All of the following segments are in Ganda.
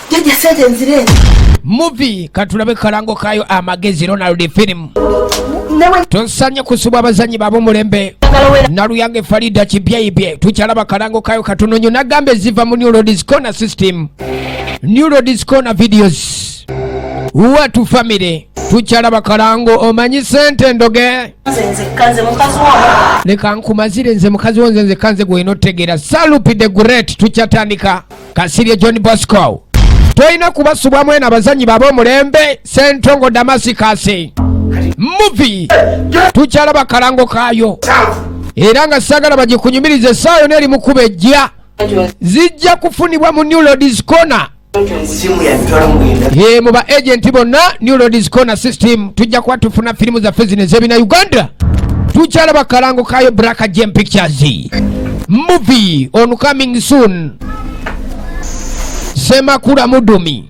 Jjajja, sente nzireete. Movie, katulabe kalango kayo amagezi Ronald film. Newe. Tosanye kusubwa abazanyi babomulembe Naluyange Farida Kibyaibye. Tukyalaba kalango kayo katono nnyo. Nagamba eziva mu New Roads Corner system, New Roads Corner videos, Watu Family. Tukyalaba kalango. Omanyi sente ndoge. Nze nzekka, nze mukazi wo. Leka nkumazire, nze mukazi wo, nze nzekka, nze gwolina otutegeera. Salupi the Great, tukyatandika. Kasirye John Bosco, tolina kubasubwamu eno abazanyi babe omulembe. Sentongo Damasikasi movie, tukyalaba kalango kaayo era nga sagala bagikunyumiriza essaawa yonna eri mukuba ejja zijja kufunibwa mu New Roads Corner. Simu ya 90. Ye mu ba agent bonna, New Roads Corner system, tujja kuba tufuna firimu zaffe zino ez'ebina Uganda. Tukyalaba kalango kayo. Black Gem Pictures movie on coming soon. Semakula Mudumi,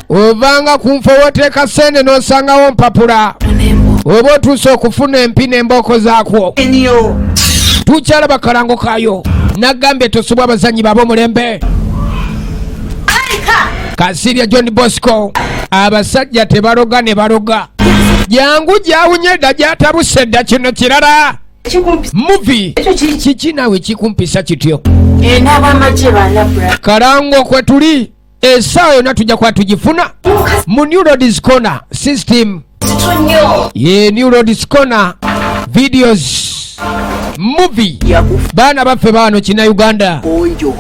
ovanga ku nfo woteeka sente n'osangawo mpapula oba otuuse okufuna empi n'embooko zaakwo. Tukyalaba kalango kayo. Nagambye tosubwa abazanyi babe omulembe Kasirya John Bosco. Abasajja tebaloga ne baloga jangu gyawunye dda gyatabuse dda. Kino kirala movie kiki naawe kikumpisa kityo? N'abamagye balabula. Kalango kwe tuli essaawa yonna tujja kuba tugifuna mu New Roads Corner system. Ye New Roads Corner videos movie, baana baffe baano kina Uganda. Onjo.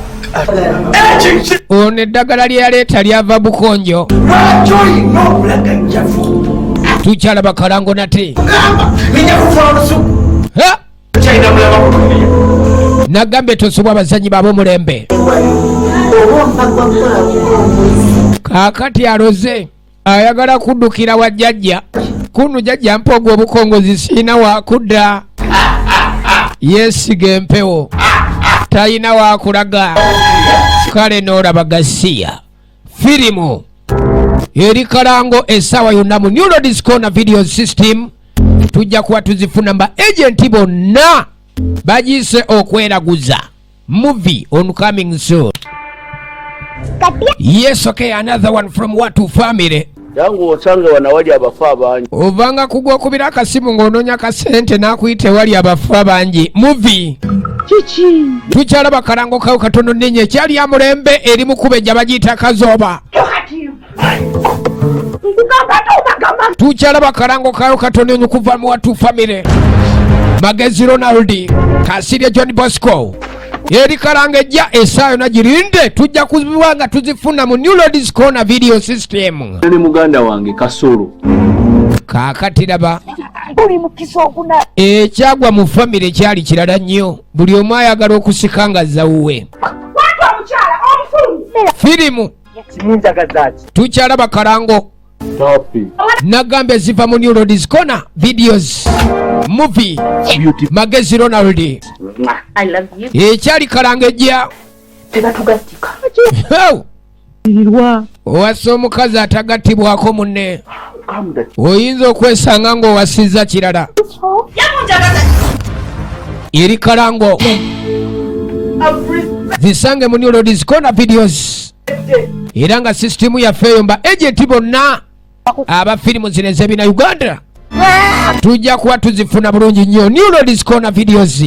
Ono eddagala lye yaleeta lyava Bukonjo. Lwaki olina obulagajjavu? Tukyalaba kalango nate. Gamba nija kufa olusuku. Ha! Kyalina mulaba ku duniya. Nagambye tosubwa abazanyi babe omulembe. Oba ompagwa kukola bukongozi. Kaakati aloze ayagala kuddukira wa jjajja kunu. Jjajja, mpa ogwo obukongozi, siina wakudda. Yeesiga empewo, talina wakulaga. Kale n'olaba gasiya firimu eri kalango essaawa yonna mu New Roads Corner video system tujja kuba tuzifuna. Mba agent bonna bagiyise okweraguza movie on coming soon. Yes, okay, another one from Watu Family. Jangu osange wano awali abafu abangi. Ovanga kugwa okubira akasimu ng'onoonya kasente n'akuyita ewali abafu abangi movie. Tukyalaba kalango kawo katono nninnya ekyali ya mulembe eri mukubejja bagiyita Kazooba. Tukyalaba kalango kayo katono nnyo kuva mu Watu Family, Magezi Ronald, Kasirye John Bosco. Eri kalanga ejja essaawa yonna, girinde, tujja kuziba nga tuzifuna mu New Roads Corner video system. Ne muganda wange Kasolo. Kaakati laba. Buli mukisa oguna. Ekyagwa mu famire kyali kirala nnyo, buli omu ayagala okusika nga zawuwe. Watu omukyala omufulumi. Firimu tukyalaba kalango. Tapi. Nagambye ziva mu New Roads Corner videos movie. Beauty. Magezi Ronald. I love you. Ekyali kalanga ejja. Tebatugattika. Hew! Owasa omukazi atagattibwako munne, oyinza okwesanga ng'owasizza kirala. Eri kalango zisange mu New Roads Corner videos era nga sisitimu yaffe eyo mba agent bonna aba firimu zino ez'ebina Uganda tujja kuba tuzifuna bulungi nnyo. New Roads Corner videos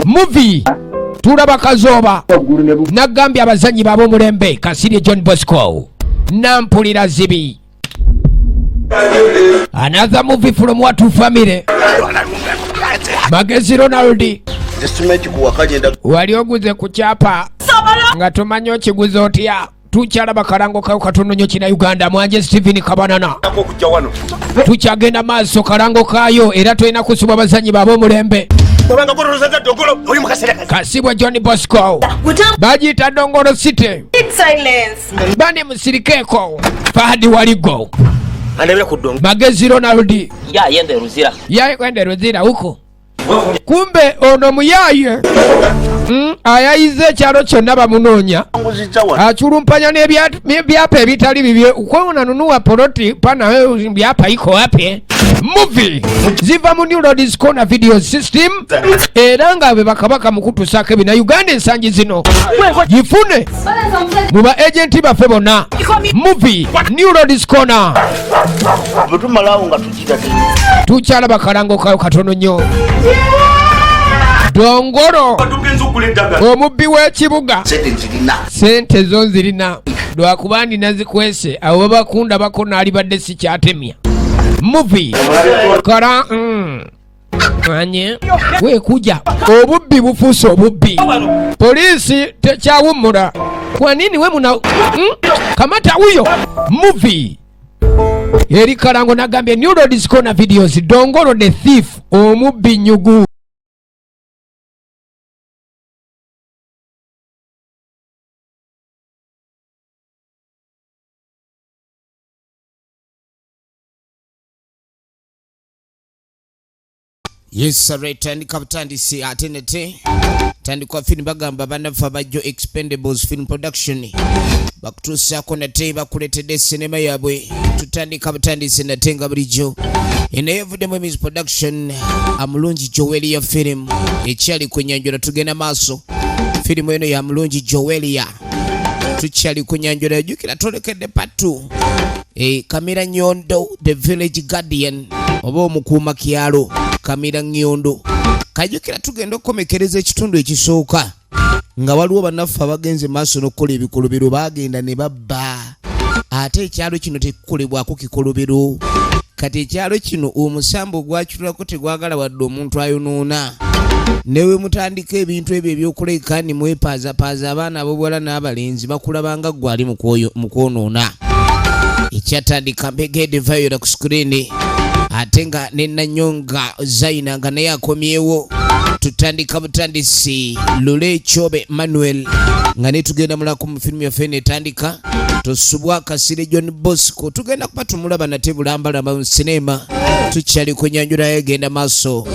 movie, tulaba Kazooba. Nagambye abazanyi babe omulembe Kasirye John Bosco nampulira zibi. Another movie from Watu Family, Magezi Ronald. Wali oguze ku kyapa nga tomanyi okiguze otya. Tukyalaba kalango kayo katono nnyo kina Uganda. Mwanje Stephen Kabanana, tukyagenda maaso kalango kayo era tolina kusubwa abazanyi babe omulembe Kasibwa John Bosco, bagiyita Dongolo City. Silence. Bane musirikeeko. Fahadi Waligo. Andabira ku ddongo. Magezi Ronald. Yayenda eruzira. Yakwenda Ruzira huko, kumbe ono muyaye ayayiza ekyalo kyonna bamunoonya. Achulumpanya n'ebyapa ebitali bibye. Kwa unanunua poloti pana wewe, byapa iko wapi? Movie ziva mu New Roads Corner Video System, era nga be bakabaka mu kutuusaako ebina Uganda ensangi zino. Gifune mu ba agenti baffe bonna. Movie New Roads Corner. Bwe tumalawo nga tugira Tukyalaba kalango kayo katono nnyo. Dongolo Tugenza okugula eddagala. omubbi w'ekibuga. Sente nzirina. Sente zo nzirina, lwakuba ndina zikwese abo babakundabako naalibadde sikyatemya. Movie kala anye weekuja obubbi bufuuse obubbi, poliisi tekyawummula. Kwa nini we muna Kamata huyo. Movie eri kalango nagambye New Roads Corner Videos, Dongolo the Thief, omubbi nyugu. Yes sir, tandika butandisi ate nete tandikwa firimu. Bagamba bannaffe abajjo Expendables Film Production bakutuusaako nate, bakuleetedde sinema yaabwe. Tutandika butandisi nate nga bulijjo enaye evuddemu Emis Production, Amulungi Jowelia film ekyali ku nyanjula. Tugenda maaso, firimu eno ya Mulungi Jowelia, tukyali ku nyanjula. Jjukira twolekedde part 2. Kamira Nyondo the village guardian oba omukuuma kyalo Kamira Nyondo. Kajjukira tugenda okukomekereza ekitundu ekisooka nga waliwo bannaffe abagenze maaso n'okukola ebikolobero, bagenda ne babba, ate ekyalo kino tekukolebwako kikolobero. Kati ekyalo kino omusambo ogwakitulako tegwagala wadde omuntu ayonoona. Newe mutandika ebintu ebyo ebyokuleka ni mwepaazapaaza, abaana ab'obuwala n'abalenzi bakulabanga ggwe ali mu kwonoona. Ekyatandika Mbegede Viola ku screen, ate nga nenanyonga Zaina nga naye akomyewo. Tutandika butandisi Lule Kyobe Manuel nga netugenda mulako mu firimu yaffe netandika. Tosubwa Kasire John Bosco tugenda kuba tumulaba nate bulambalamba mu sinema. Tukyali ku nyanjula yegenda maaso.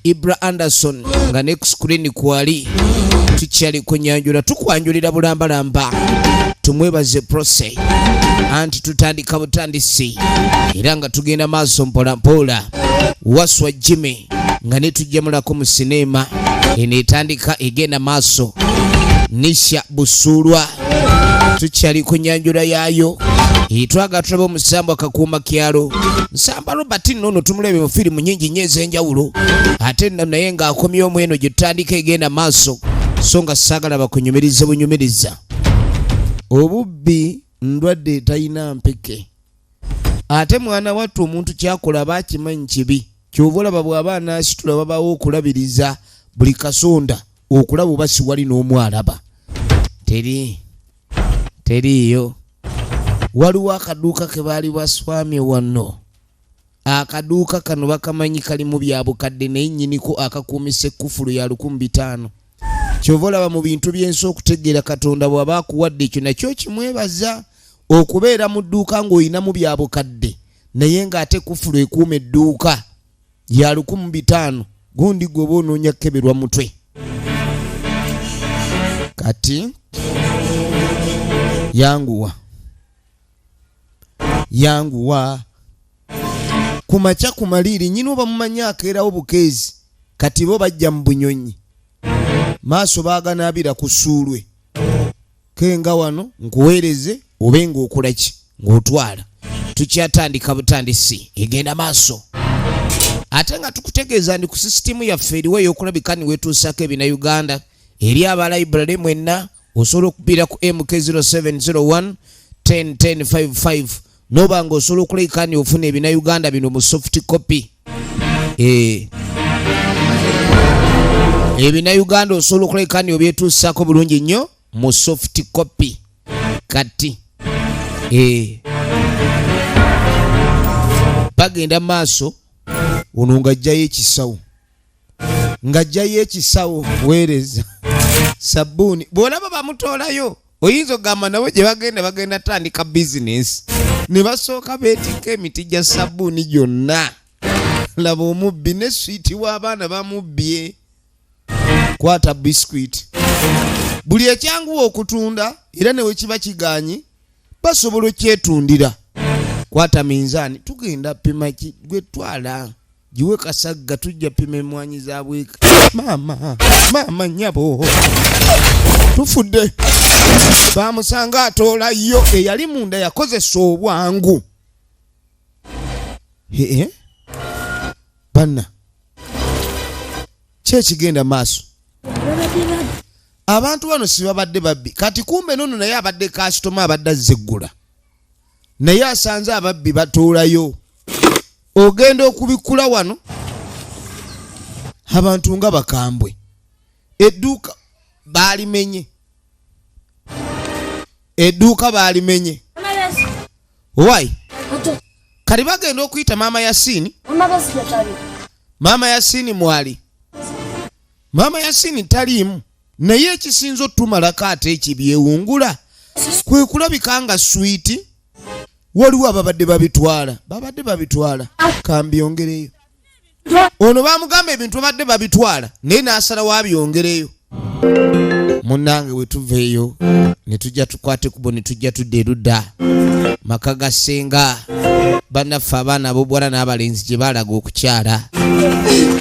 Ibra Anderson nga ne ku screen kwali. Tukyali ku nyanjula, tukwanjulira bulambalamba. Tumwebaze Prose anti tutandika butandisi era nga tugenda maaso mpola mpola. Waswa Jimmy nga netujjamulako mu sinema eno etandika egenda maaso. Nisha Busuulwa tukyali ku nyanjula yaayo. Twagala tulaba omusambo akakuuma kyalo Nsamba Robert nnono tumulebe mu firimu nyingi nnyo ez'enjawulo, ate nno naye ng'akomyewo mu eno gye tutandika egenda maaso. So nga saagala bakunyumirize bunyumiriza. Obubbi ndwadde etalina mpeke, ate mwana wattu omuntu kyakola aba akimanyi kibi. Kyova olaba bw'aba anaasitula babawo okulabiriza buli kasonda okulaba oba siwali n'omu alaba. Teri teriiyo. Waliwo akaduuka ke baali baswamye wano. Akaduuka kano bakamanyi kalimu bya bukadde, naye nnyiniko akakuumisa ekkufulu ya 1500. Kyova olaba mu bintu by'ensi okutegeera Katonda bw'aba akuwadde ekyo nakyo kimwebaza. Okubeera mu dduuka ng'olinamu bya bukadde naye ng'ate kufulu ekuuma edduuka ya 1500, gundi gwe oba onoonya kukeberwa mutwe. Kati yanguwa yanguwa ku makya ku maliiri nyina oba mumanyi akeerawo bukeezi. Kati bo bajja mu bunyonyi maaso baaganaabira ku ssuulwe kenga wano nkuweereze obe ng'okola ki ng'otwala. Tukyatandika butandisi egenda maaso, ate nga tukutegeeza ndi ku sisitimu yaffe eriwo ey'okulabika ni weetuusaako ebina Uganda. Eri aba library mwenna osobola okubira ku MK0701 101055 noba nga osobola okulabika ni ofuna ebina Uganda bino mu soft copy. Ebina Uganda osobola okulabika ni obyetuusaako bulungi nnyo mu soft copy. Kati bagenda maaso ono ng'ajjayo ekisawo, ng'ajjayo ekisawo weereza sabbuuni. Bw'olaba bamutoolayo oyinza okugamba nabo gye bagenda bagenda tandika bizinesi, ne basooka beetikka emiti gya sabbuuni gyonna. Laba omubbi ne swiiti w'abaana bamubbye. Kwata biscuit, buli ekyanguwa okutunda era ne wekiba kiganyi basobola okyetundira. Kwata minzaani, tugenda pima ki? Gwe twala giwe kasagga, tujja pima emmwanyi za bweka. Maama, maama, nnyabo, tufudde. Bamusanga atoolayo eyali munda, yakozesa obwangu. Ee, banna, ki ekigenda maaso? Abantu bano si babadde babbi. Kati kumbe nono naye abadde kasitoma, abadde azze eggula, naye asanze ababbi batuulayo. Ogenda okubikkula wano, abantu nga bakambwe. Edduuka baalimenye, edduuka baalimenye. Owai, kati bagenda okuyita maama Yasiini. Maama Yasiini mwali, maama Yasiini taliimu. Naye ekisinza otumalako ate ekibyewungula kwe kulabika nga swiiti waliwo ababadde babitwala, babadde babitwala. Kambyongereyo, ono bamugamba ebintu babadde babitwala, naye n'asalawo abyongereyo. Munnange, we tuveeyo ne tujja tukwate kubo ne tujja tudda erudda maka ga ssenga. Bannaffe abaana ab'obuwala n'abalenzi gye baalaga okukyala.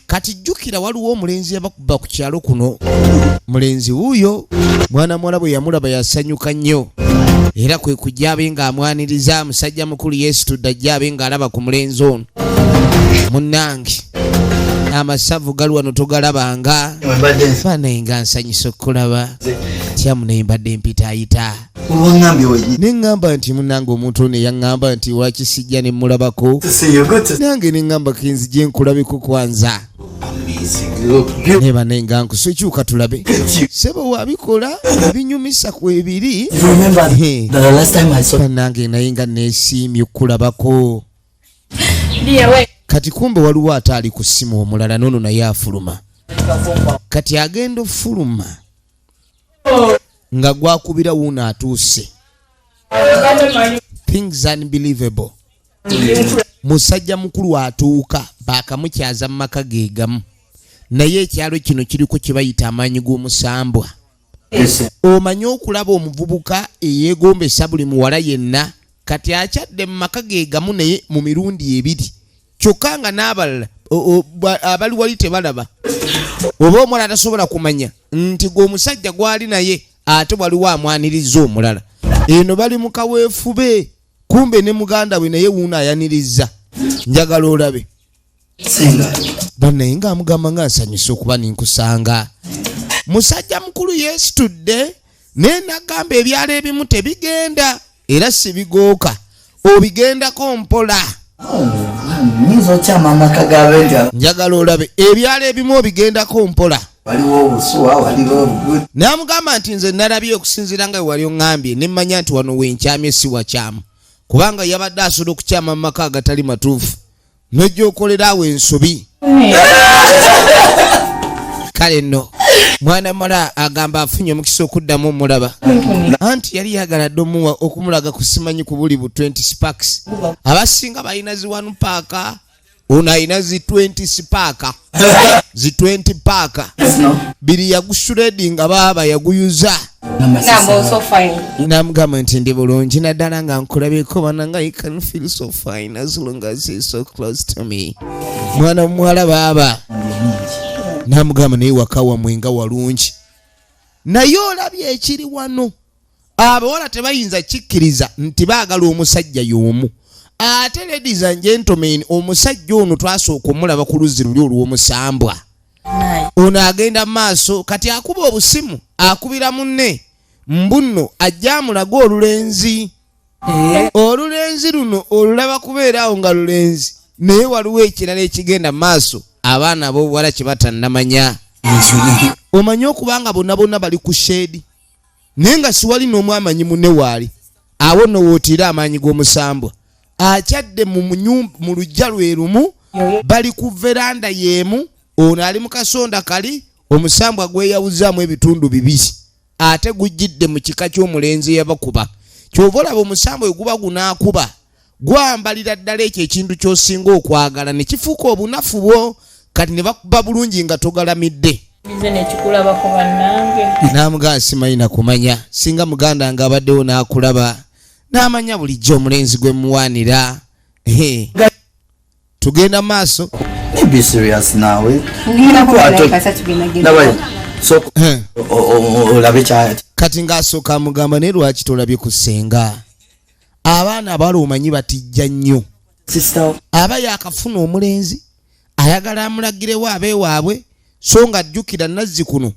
Kati jjukira waliwo omulenzi yabakuba ku kyalo kuno. Mulenzi wuuyo, mwana muwala bwe yamulaba yasanyuka nnyo, era kwe kujja abe ng'amwaniriza. Musajja mukulu yeesitudde, ajja abe ng'alaba ku mulenzi ono. Munnange, amasavu gali wano togalabanga. Banaye, nga nsanyusa okukulaba. Tyamu, naye mbadde mpitaayita. Waŋŋambye wenyi. Ne ŋŋamba nti munnange, omuntu ono eyaŋŋamba nti lwaki sijja ne mmulabako, nange ne ŋŋamba kinzije nkulabeko kwanza. Naye banaye, nga nkusokyuka tulabe sebo wabikola ebinyumisa kwebiri. Bannange, naye nga neesiimye okukulabako. Kati kumbe waliwo ate ali ku ssimu omulala, noono naye afuluma. Kati agenda ofuluma nga gwakubira wuuno atuuse. Things unbelievable. Musajja mukulu atuuka, bakamukyaza mu maka ge gamu, naye ekyalo kino kiriko kye bayita amaanyi g'omusambwa. Omanye okulaba omuvubuka eyeegombesa buli muwala yenna, kati akyadde mu maka ge gamu naye mu mirundi ebiri, kyokka nga n'abalala abali wali tebalaba, oba omuwala tasobola kumanya nti gwe omusajja gwali naye ate waliwo amwaniriza omulala. Eno bali mu kaweefube, kumbe ne muganda we naye wuuno ayaniriza. Njagala olabe bannaye ng'amugamba nga nsanyusa okuba ninkusanga. Musajja mukulu yeesitudde, naye nagamba ebyalo ebimu tebigenda era sibigooka, obigendako mpola. Nyinza okyama amaka g'abenti. Njagala olabe ebyalo ebimu obigendako mpola. Waliwo obusuwa, waliwo obuguti. N'amugamba nti nze nalabye okusinziira nga wewali oŋŋambye, ne mmanya nti wano wenkyamye si wakyamu, kubanga yabadde asobola okukyama mu maka agatali matuufu nojja okolera awo ensobi. Kale nno mwana muwala agamba afunye omukisa okuddamu omulaba, anti yali yagala dde omuwa okumulaga ku simanyi ku buli bu 20 sparks. Abasinga balina zi 1 pack, ono alina zi 20 spark, zi 20 pack biri. Yagusuredi nga baaba yaguyuza. I'm also fine. Namugamba nti ndi bulungi, naddala nga nkulabyeko. Bananga, I can feel so fine as long as he's so close to me. Mwana muwala baaba namugamba naye waka wamwe nga walungi, naye olabye ekiri wano, abawala tebayinza kikkiriza nti baagala omusajja y'omu. Ate ladies and gentlemen, omusajja ono twasooka omulaba ku luzzi luli olw'omusambwa. Ono agenda mu maaso, kati akuba obusimu, akubira munne mbunno ajja amulage olulenzi. Olulenzi luno olulaba kubeera awo nga lulenzi, naye waliwo ekirala ekigenda mu maaso abaana ab'obuwala kye batannamanya. Omanye okubanga bonna bonna bali ku shed, naye nga siwali n'omu amanyi munne waali. Awo nno wootiira amaanyi g'omusambwa. Akyadde mu mu luggya lwe lumu, bali ku veranda y'emu, ono ali mu kasonda kali. Omusambwa gweyawuzaamu ebitundu bibiri, ate gujjidde mu kika ky'omulenzi eyabakuba. Kyova olaba omusambwa we guba gunaakuba, gwambalira ddala ekyo ekintu ky'osinga okwagala ne kifuuka obunafu bwo. Kati ne bakuba bulungi nga togalamidde. Nze nekikulabako bannange. N'amugamba simanyi nakumanya, singa muganda nga abaddewo n'akulaba. N'amanya bulijjo omulenzi gwe muwaanira. Tugenda maaso. Be serious now. Kati ng'asooka amugamba naye lwaki tolabye ku ssenga? Abaana abawala omanyi batijja nnyo. Aba yakafuna omulenzi ayagala amulagirewo abeewaabwe, so nga ajjukira nazzi kuno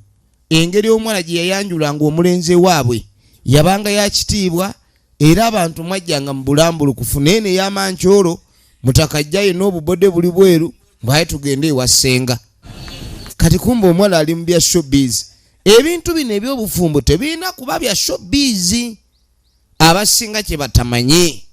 engeri omwana gye yayanjulanga omulenzi ewaabwe yabanga ya kitiibwa, era abantu mwajjanga mu bulambulukufu, naye ne yamankyolo mutakajjayo n'obubodde buli bweru bwaye tugende ewa ssenga. Kati kumbe omuwala ali mu bya showbiz. Ebintu bino eby'obufumbo tebirina kuba bya showbiz, abasinga kye batamanyi.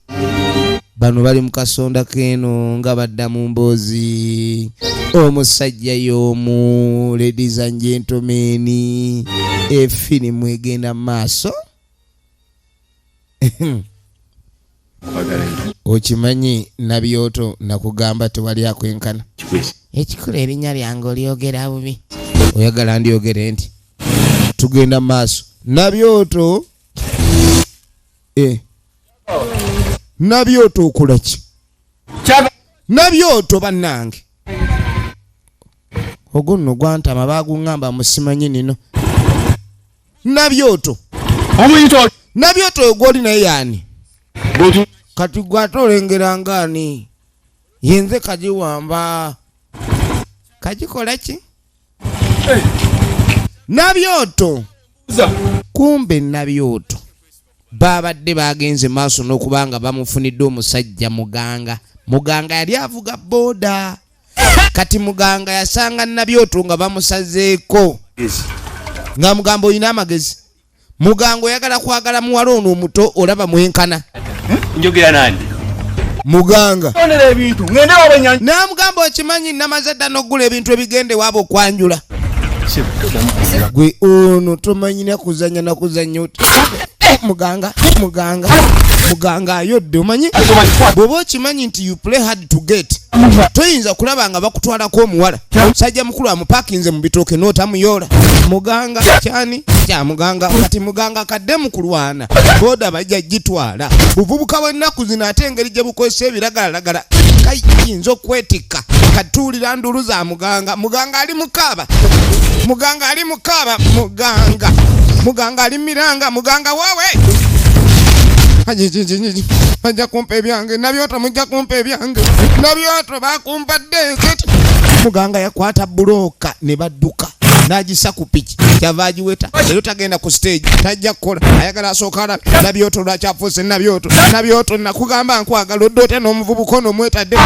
Bano bali mu kasonda k'eno nga badda mu mboozi. Omusajja y'omu, ladies and gentlemen, efirimu egenda mu maaso. Okimanyi Nabyoto nakugamba tewali akwenkana. Ekikulu erinnya lyange olyogera bubi. Oyagala ndyogere nti tugenda mu maaso. Nabyoto Nabyoto okola ki? Nabyoto bannange. Ogwo nno gwantama baaguŋŋamba musimanyi nino. Nabyoto. Nabyoto oyo gw'oli naye yaani? Kati gwe ate olengera ng'ani? Yenze kagiwamba. Kagikola ki? Nabyoto. Kumbe Nabyoto babadde bagenze maaso n'okuba nga bamufunidde omusajja muganga. Muganga yali avuga booda. Kati muganga yasanga Nabyoto nga bamusazeeko. Nga mugamba olina amagezi. Muganga oyagala kwagala muwala ono omuto olaba mwenkana. Njogera nani? Muganga. N'amugamba okimanyi namaze dda n'okugula ebintu ebigende waabwe okwanjula. Gwe ono tomanyina kuzannya na kuzannya oti. Muganga, muganga, muganga ayodde omanyi? Bw'oba okimanyi nti you play hard to get, toyinza kulaba nga bakutwalako omuwala. Sajja mukulu amupakinze mu bitooke n'otamuyoola. Muganga kyani? Kya muganga. Kati muganga kadde mu kulwana. Booda bajja gitwala. Buvubuka bw'ennaku zino ate engeri gye bukozesa ebiragalalagala kayinza okwetikka. Katuulira ndulu za muganga. Muganga ali mukaaba. Muganga ali mukaaba. Muganga. Muganga ali miranga. Muganga waawe. Bajja kumpa ebyange. Nabyoto mujja kumpa ebyange. Nabyoto bakumpadde. Muganga yakwata bulooka ne badduka. N'agisa ku piki. Kyava agiweta. Leero tagenda ku stage. Tajja kukola. Ayagala asooka alabe. Nabyoto lwakyafuuse Nabyoto. Nabyoto nakugamba nkwagala odde otya n'omuvubuka ono omwetadde.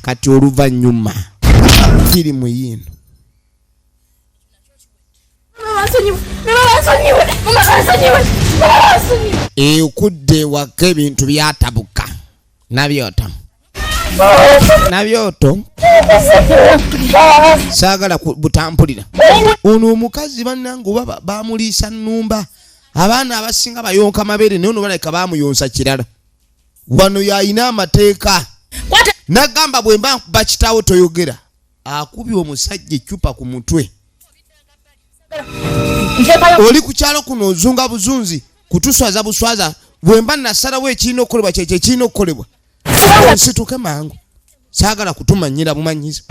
Kati oluvannyuma kiri mu yiino. Okudda ewaka ebintu byatabuka. Nabyoto. Nabyoto. Saagala butampulira. Ono omukazi bannange oba bamuliisa nnumba. Abaana abasinga bayonka mabeere naye ono balabika baamuyonsa kirala. Wano y'alina amateeka. N'agamba bwe mba nkuba kitaawo toyogera. Akubye omusajja eccupa ku mutwe. Oli ku kyalo kuno ozunga buzunzi kutuswaza buswaza. Bwe mba nasalawo ekirina okukolebwa kyekyo ekirina okukolebwa. Nsituke mangu. Saagala kutumanyira bumanyizi.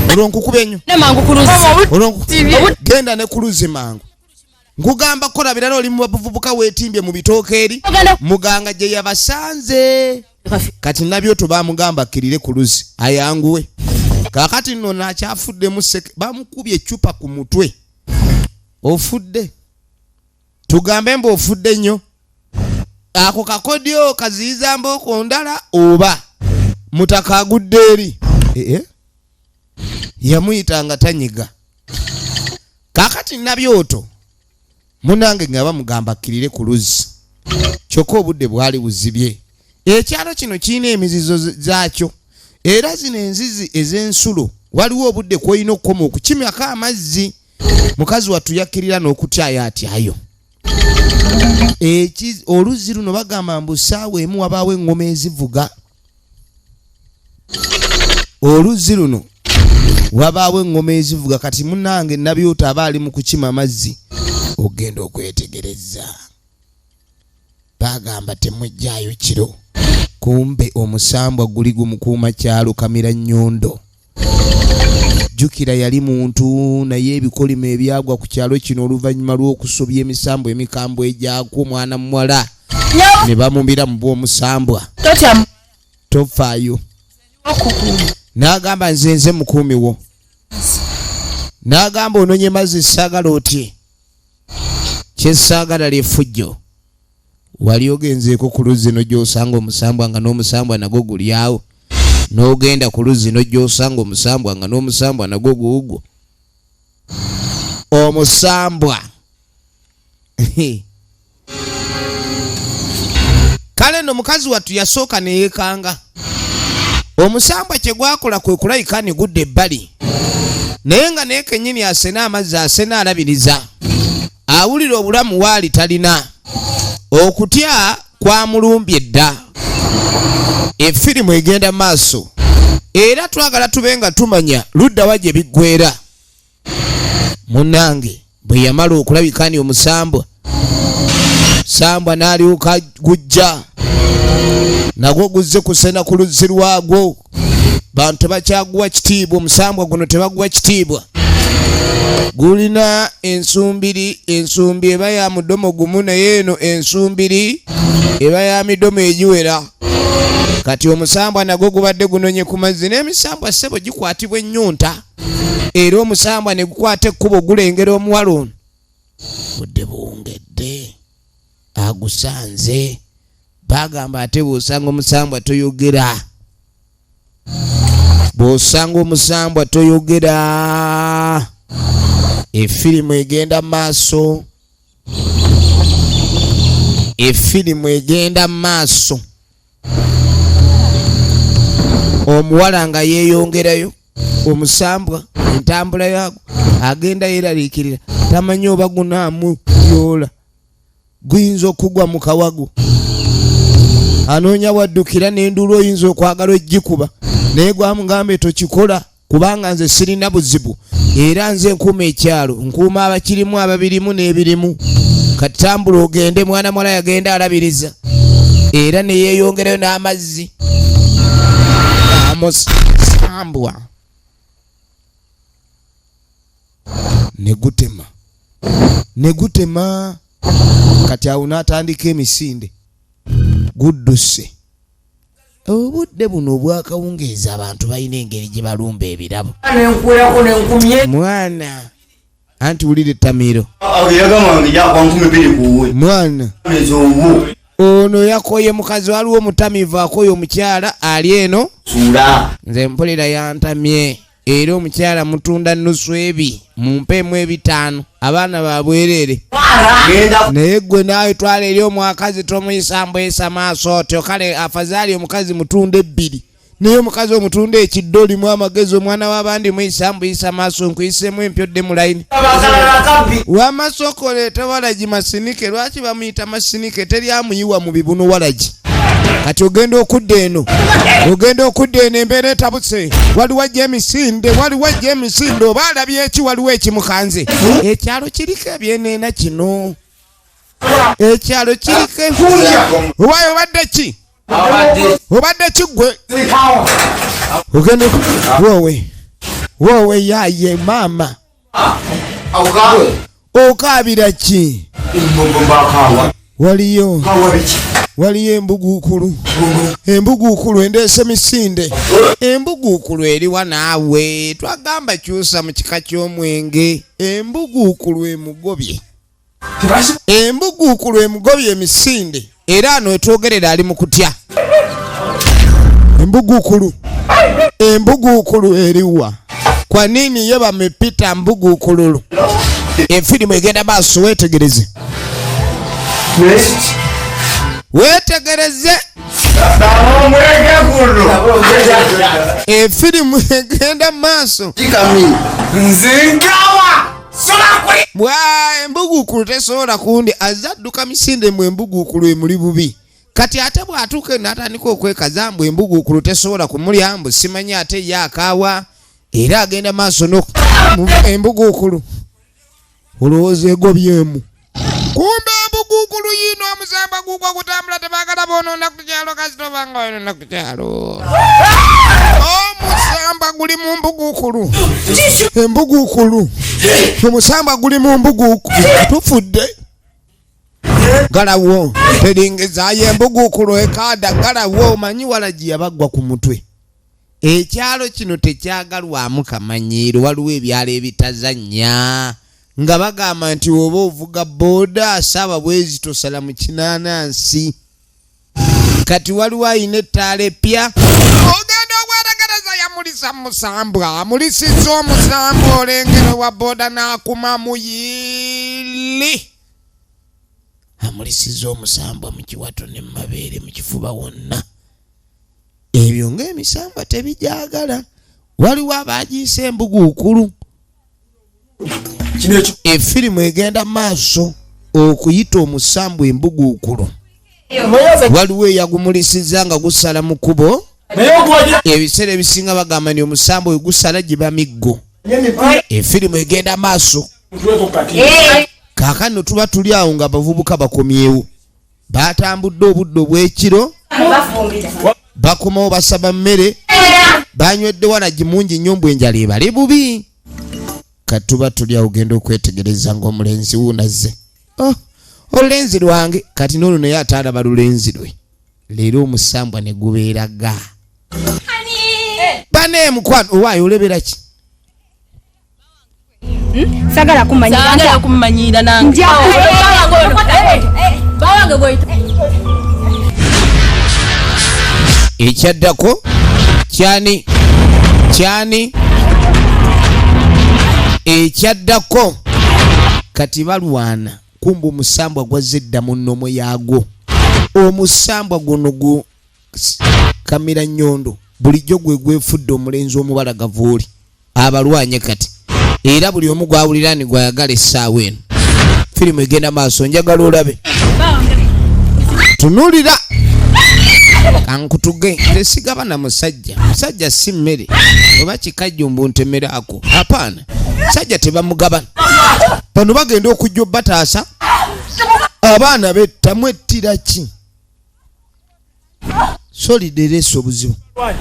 Olwo nkukubye nnyo. Genda ne ku luzzi mangu. Nkugamba kukola birala oli mu bavubuka weetimbye mu bitooke eri. Muganga gye yabasanze. Kati Nabyoto baamugamba akkirire ku luzzi ayanguwe. Kaakati nno n'akyafuddemu seke bamukubye eccupa ku mutwe. Ofudde. Tugambe mbu ofudde nnyo. Ako kakodyo kaziyiza mbooko ndala oba mutaka agudde eri. Yamuyita nga tanyiga. Kaakati Nabyoto munange nga bamugamba akkirire ku luzzi. Kyokka obudde bwali buzibye. Ekyalo kino kirina emizizo zaakyo. Era zino enzizi ez'ensulo waliwo obudde kw'olina okukoma okukimyako amazzi. Mukazi wattu yakkirira n'okutyayo atyayo. Oluzzi luno bagamba mbu ssaawa emu wabaawo eŋŋoma ezivuga. Oluzzi luno wabaawo eŋŋoma ezivuga. Kati munnange Nabyoto aba ali mu kukima amazzi ogenda okwetegereza. Bagamba temujjaayo kiro, kumbe omusambwa guli gumukuuma kyalo kamira nnyondo. Jjukira yali muntu, naye ebikolimo ebyagwa ku kyalo kino oluvannyuma lw'okusobya emisambo emikambwe egyakwo mwana muwala ne bamumira mu bw'omusambwa. Tofaayo. N'agamba nze nze mukuumi wo. N'agamba ononye mazzi, saagala otye, kyesaagala lyefujjo. Wali ogenzeeko ku luzzi nojja osanga omusambwa nga n'omusambwa nagwo guli awo, n'ogenda ku luzzi nojja osanga omusambwa nga n'omusambwa nagwo guugwo omusambwa. Kale nno mukazi wattu yasooka neyeekanga omusambwa kye gwakola kwe kulayika ne gudda ebbali, naye nga naye kennyini asena amazzi, asena alabiriza, awulira obulamu waali talina. Okutya kwamulumbye dda. Efirimu egenda maaso era twagala tube nga tumanya luddawa gye biggwera. Munnange bwe yamala okulabika ni omusambwa sambwa n'alyoka gujja nagwo guzze kusena ku luzzi lwagwo. Bantu tebakyaguwa kitiibwa, omusambwa guno tebaguwa kitiibwa. Gulina ensumbiri, ensumbi eba ya mudomo gumu, naye eno ensumbiri eba ya midomo egiwera. Kati omusambwa nagwo gubadde gunonye ku mazzi, n'emisambwa ssebo gikwatibwa ennyonta, era omusambwa ne gukwata ekkubo gulengera omuwala ono. Budde buwungedde, agusanze. Bagamba ate bw'osanga omusambwa toyogera, bw'osanga omusambwa toyogera. Efirimu egenda maaso, efirimu egenda maaso. Omuwala nga yeeyongerayo, omusambwa entambula yago agenda yeeraliikirira, tamanyi oba gunaamu yoola guyinza okugwa mu kawago. Anoonya waddukira n'enduulu oyinza okwagala ogikuba, naye gwamugambe tokikola kubanga nze sirina buzibu, era nze nkuuma ekyalo, nkuuma abakirimu, ababirimu n'ebirimu. Kati tambula ogende. Mwana muwala yagenda alabiriza era neyeeyongerayo n'amazzi amusambwa ne gutema ne gutema. Kati awo n'atandika emisinde, gudduse. Obudde buno obwakawungeezi abantu balina engeri gye balumba ebirabo. Nenkuwerako nenkumye. Mwana, anti wulira ettamiiro. Yagamba wange yakwa 2000 kuwe. Mwana. Ezowo. Ono yakoye mukazi, waliwo omutamiivu akoye omukyala ali eno. Suula. Nze mpulira yantamye, era omukyala mutunda nusu ebi, mumpeemu 500, abaana babwereere. Genda. Naye gwe naawe twala eri omwakazi, tomuyisa mbwesa maaso otyo. Kale afazaali omukazi mutunda ebbiri, naye omukazi omutunda ekiddo, olimu amagezi. Omwana w'abandi muyisa mbuyisa maaso, nkuyisemu empyodde mu layini. Wamasoko leeta walagi masinike. Lwaki bamuyita masinike? Teri amuyiwa mu bibuno walagi. Kati ogenda okudda eno, ogenda okudda eno, embeera etabuse. Waliwo ajja emisinde, waliwo ajja emisinde, oba alabye eki? Waliwo ekimukanze. Ekyalo kiriko ebyeneena kino, ekyalo kiriko. Owaye obadde ki? Obadde ki gwe? Ogenda wowe wowe, yaye maama, okaabira ki? Waliyo waliyo embuguukulu, embuguukulu endeese misinde. Embuguukulu eriwa? Naawe twagamba kyusa mu kika ky'omwenge. Embuguukulu emugobye, embuguukulu emugobye emisinde, era ano etwogerera ali mu kutya. Embuguukulu, embuguukulu eriwa? Kwa nini ye bamepita mbuguukululu? Efirimu egenda maaso, weetegereze, weetegereze. Efirimu egenda maaso. Nze nkawa. Bwa embuguukulu tesobola kundi azze adduka misinde mu embuguukulu emuli bubi. Kati ate bw'atuuka n'atandika okwekaza mbu embuguukulu tesobola kumulya, mbu simanyi ate ye akaawa, era agenda maaso no embuguukulu olowooza egobyemu. Kumbe embuguukulu yiino omusamba gugwa gutambula, tebagala bonoona ku kyalo, kasita obanga oyonoona ku kyalo. Omusamba guli mu mbuguukulu, embuguukulu, omusamba guli mu mbuguukulu, tufudde. Galawo teringezaayo embuguukulu ekaada, galawo. Omanyi walagi yabaggwa ku mutwe. Ekyalo kino tekyagalwamu kamanyiiro. Waliwo ebyalo ebitazannya nga bagamba nti oba ovuga booda saaba bwezi tosala mu kinaanansi. Kati waliwo ayina ettaala epya, ogenda okwetegereza yamulisa musambwa, amulisiza omusambwa, olengero wa booda n'akuma muyili, amulisiza omusambwa mu kiwato ne mu mabeere, mu kifuba wonna. Ebyo ng'emisambwa tebijagala. Waliwo abagiisa embuguukulu. Efirimu egenda maaso okuyita omusambwa embuguukulu. Waliwo eyagumulisiza nga gusala mu kkubo. Ebiseera ebisinga bagamba nti omusambwa we gusala giba miggo. Efirimu egenda maaso. Kaakano tuba tuli awo nga abavubuka bakomyewo, batambudde obudde obw'ekiro, bakomawo basaba mmere, banywedde walagi mungi nnyo, mbw enjala ebale bubi. Katuba tuli awo, ogenda okwetegereza ng'omulenzi wuunazze. Oh, olulenzi lwange! Kati n'olwo naye ate alaba lulenzi lwe. Leero omusambwa ne gubeeraga bane mukwano. Owaayo olebera ki? Sagala kumanyira. Sagala kumanyira nange. Nja Bawange gwe. Ekyaddako kyani? Kyani ekyaddako? Kati balwana, kumba omusambwa gwazze dda mu nnomo yaagwo. Omusambwa guno gu kamira nnyondo bulijjo gwe gwefudde omulenzi omubalagavu oli abalwanye. Kati era buli omu gwawulira ni gwayagala. Essaawa eno firimu egenda maaso, njagala olabe. Tunulira kankutuge, tesigaba na musajja. Musajja si mmere oba kikajjumbu ntemeraako, apaana. Musajja tebamugabana. Bano bagenda okujja obbataasa abaana bettamu ettira ki solid ereese obuzibu. Ono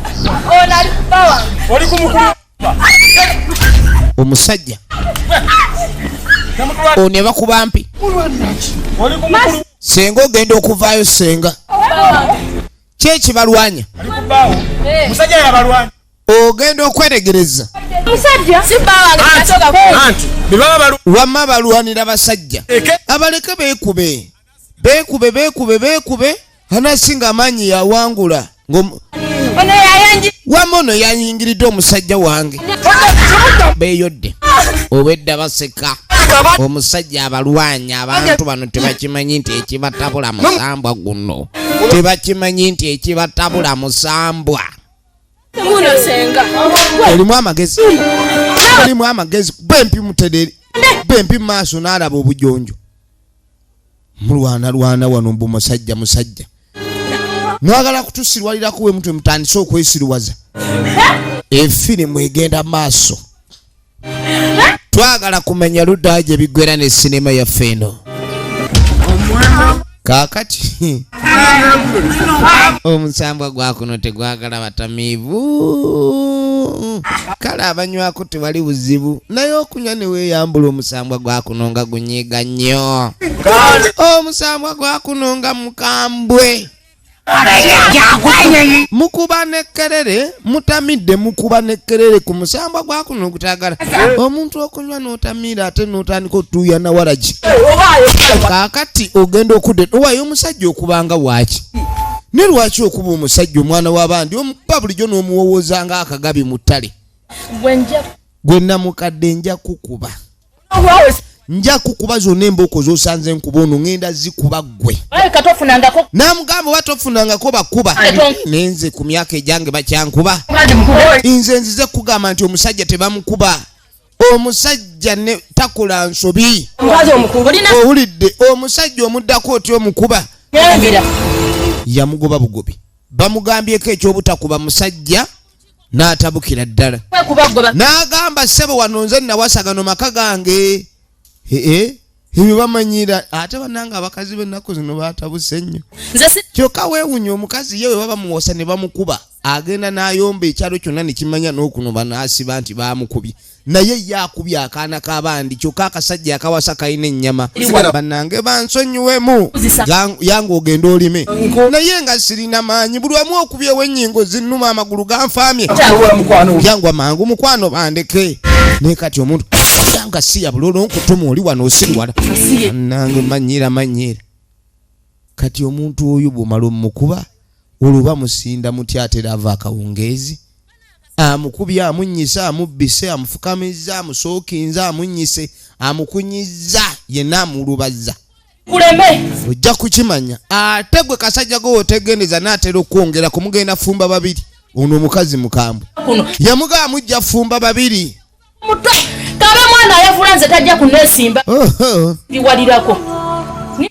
ali bawange. Omusajja ono ebakuba mpi. Senga ogenda okuvaayo, senga kyekibalwanya. Musajja yabalwanya. Ogenda okweregereza. Musajja si bawange nasooka. Anti bebaba balu Wamma balwanira basajja. Eke. Abaleke beekube, beekube, beekube, beekube, anasinga amaanyi yawangula. Ono yayanji. Wamma ono yayingiridde omusajja wange, beeyodde obwedda baseka. Omusajja abalwanya. Abantu bano tebakimanyi nti ekibatabula musambwa guno, tebakimanyi nti ekibatabula musambwa. Muno senga. Olimu amagezi, olimu amagezi. Bempi muterere, bempi mu maaso n'alaba obujonjo. Mulwanalwana wano mbu musajja, musajja. Mwagala kutusirwalirako we mutwe, mutandise okwesiruwaza. Efirimu egenda maaso, twagala kumanya ludda gye biggwera ne sinema yaffe eno. Kaakati omusambwa gwakuno tegwagala batamiivu. Kale abanywako tewali buzibu, naye okunywa ne weeyambula, omusambwa gwakuno nga gunyiiga nnyo. Omusambwa gwakuno nga mukambwe. Mukuba nekkerere, mutamidde, mukuba nekkerere ku musambwa gwakuno ogutagala omuntu okunywa n'otamiira ate n'otandika otuuyana waragi. Kaakati ogenda okudde owayo omusajja okubanga waaki? Ne lwaki okuba omusajja omwana w'abandi omukuba bulijjo n'omuwowooza nga akagabi mu ttale? Gwe namukadde, nja kukuba, nja kukuba zonna embooko z'osanze nkuba ono, ŋŋenda zikuba ggwe. Katofunangako. Namugamba oba tofunangako bakuba, nenze ku myaka egyange bakyankuba. Nze nzize kugamba nti omusajja tebamukuba, omusajja ne takola nsobi. Omukazi omukulu olina. Owulidde omusajja omuddako otya omukuba? Ngira. Yamugoba bugobi. Bamugambyeko ekyobutakuba musajja n'atabukira ddala. Kwekuba gwe. N'agamba, "Ssebo, wano nze nawasa, gano maka gange." Ee. Ebyo bamanyira ate bannange abakazi b'ennaku zino batabuse nnyo. Nze si Kyokka weewunya omukazi ye bwe baba muwosa ne bamukuba, agenda n'ayomba ekyalo kyonna ne kimanya n'okunoba n'asiba nti baamukubye, naye ye akubye akaana k'abandi. Kyokka akasajja akawasa kalina ennyama. Bannange bansonyiwemu, yange ogenda olime, naye nga sirina maanyi, buli wamu okubyewo ennyingo zinnuma, amagulu ganfaamye, yangwa mangu mukwano bandeke. Naye kati omuntu yanga si ya bulolo nkutuma oli wano osiriwala. Bannange manyira manyira. Kati omuntu oyo bw'omala omukuba olwo bamusinda mutya? Atera ava akawungeezi, amukubye, amunnyise, amubbise, amufukamizza, amusookinze, amunnyise, amukunyizza, yenna amulubazza. Kuleme. Ojja kukimanya. Ate gwe kasajja gwe otegendeza n'atera okwongera kumugenda fumba babiri. Ono omukazi mukambwe. Kuno. Yamugamba mujja fumba babiri. Muto kabe mwana ayavula, nze tajja kuneesimba. Oho. Ndiwalirako.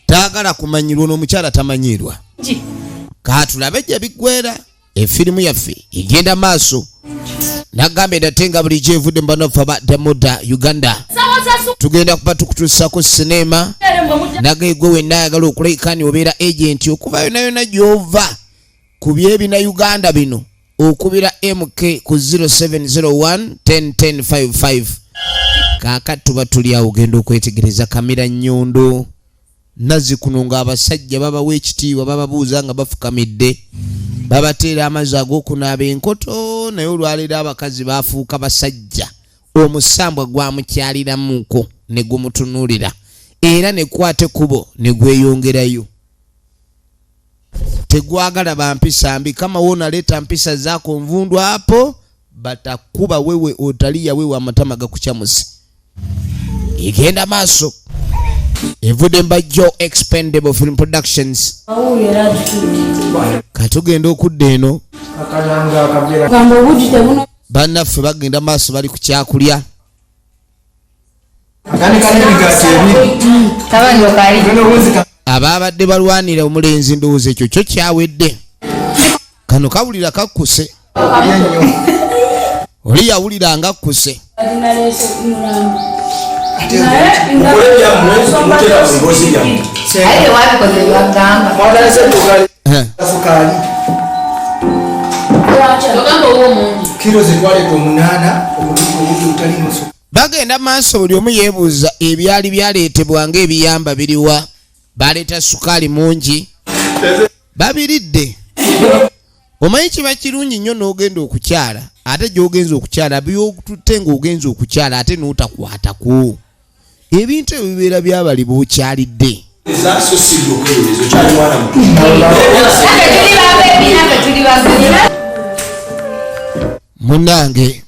Taagala kumanyirwa, ono omukyala tamanyirwa. Ngi. Kaatulabe gye biggwera. Efirimu yaffe egenda maaso, nagambye nate nga bulijjo evudde mu banofa ba Damoda Uganda. Sawa za su Tugenda kuba tukutuusako sinema. Ere mwe mujja. Nage gwe wenna ayagala okulabika obeera agent okuva yonna yonna gy'ova ku byebina Uganda bino, okubira MK ku 0701 101055. Kaakati tuba tuli awo, ogenda okwetegereza kamera nnyondo nazzi kuno ng'abasajja babawa ekitiibwa, bababuuza nga bafukamidde, babateera amazzi ag'okunaaba enkoto. Naye olwaleero abakazi bafuuka basajja. Omusambwa gwamukyaliramuko ne gumutunuulira era ne kwata ekkubo ne gweyongerayo. Tegwagala bampisa mbi. Kama wewe unaleta mpisa zako nvundu hapo, batakuba wewe, otalia wewe, amatama gakuchamusi. Igenda maaso, evudde mbajjo Expendable Film Productions. Katugenda okudda eno. Gamba obugi tebuno. Bannaffe bagenda maaso, bali ku kyakulya. Tabani okali. Abaabadde balwanira omulenzi, ndowooza ekyo kyo kyawedde. Kano kawulira kakkuse, oli yawulira nga akkuse. Mukole byammwe, mutera mu mboozi byammwe. Aye wabikoze byagamba. Eh, Ogamba owo mungi. Kiro zitwaleka 8 obugi butali musu. Bagenda maaso, buli omu yeebuuza ebyali byaleetebwa ng'ebiyamba biriwa. Baleeta sukaali mungi, babiridde. Omanyi kiba kirungi nnyo n'ogenda okukyala, ate gy'ogenza okukyala byotutte ng'ogenza okukyala ate n'otakwatako ebintu ebyo bibeera byabali b'okyalidde. So si gwe okwewereza, okyali mwana muto. Naffe tuli ba baby, naffe tuli ba baby. Munnange,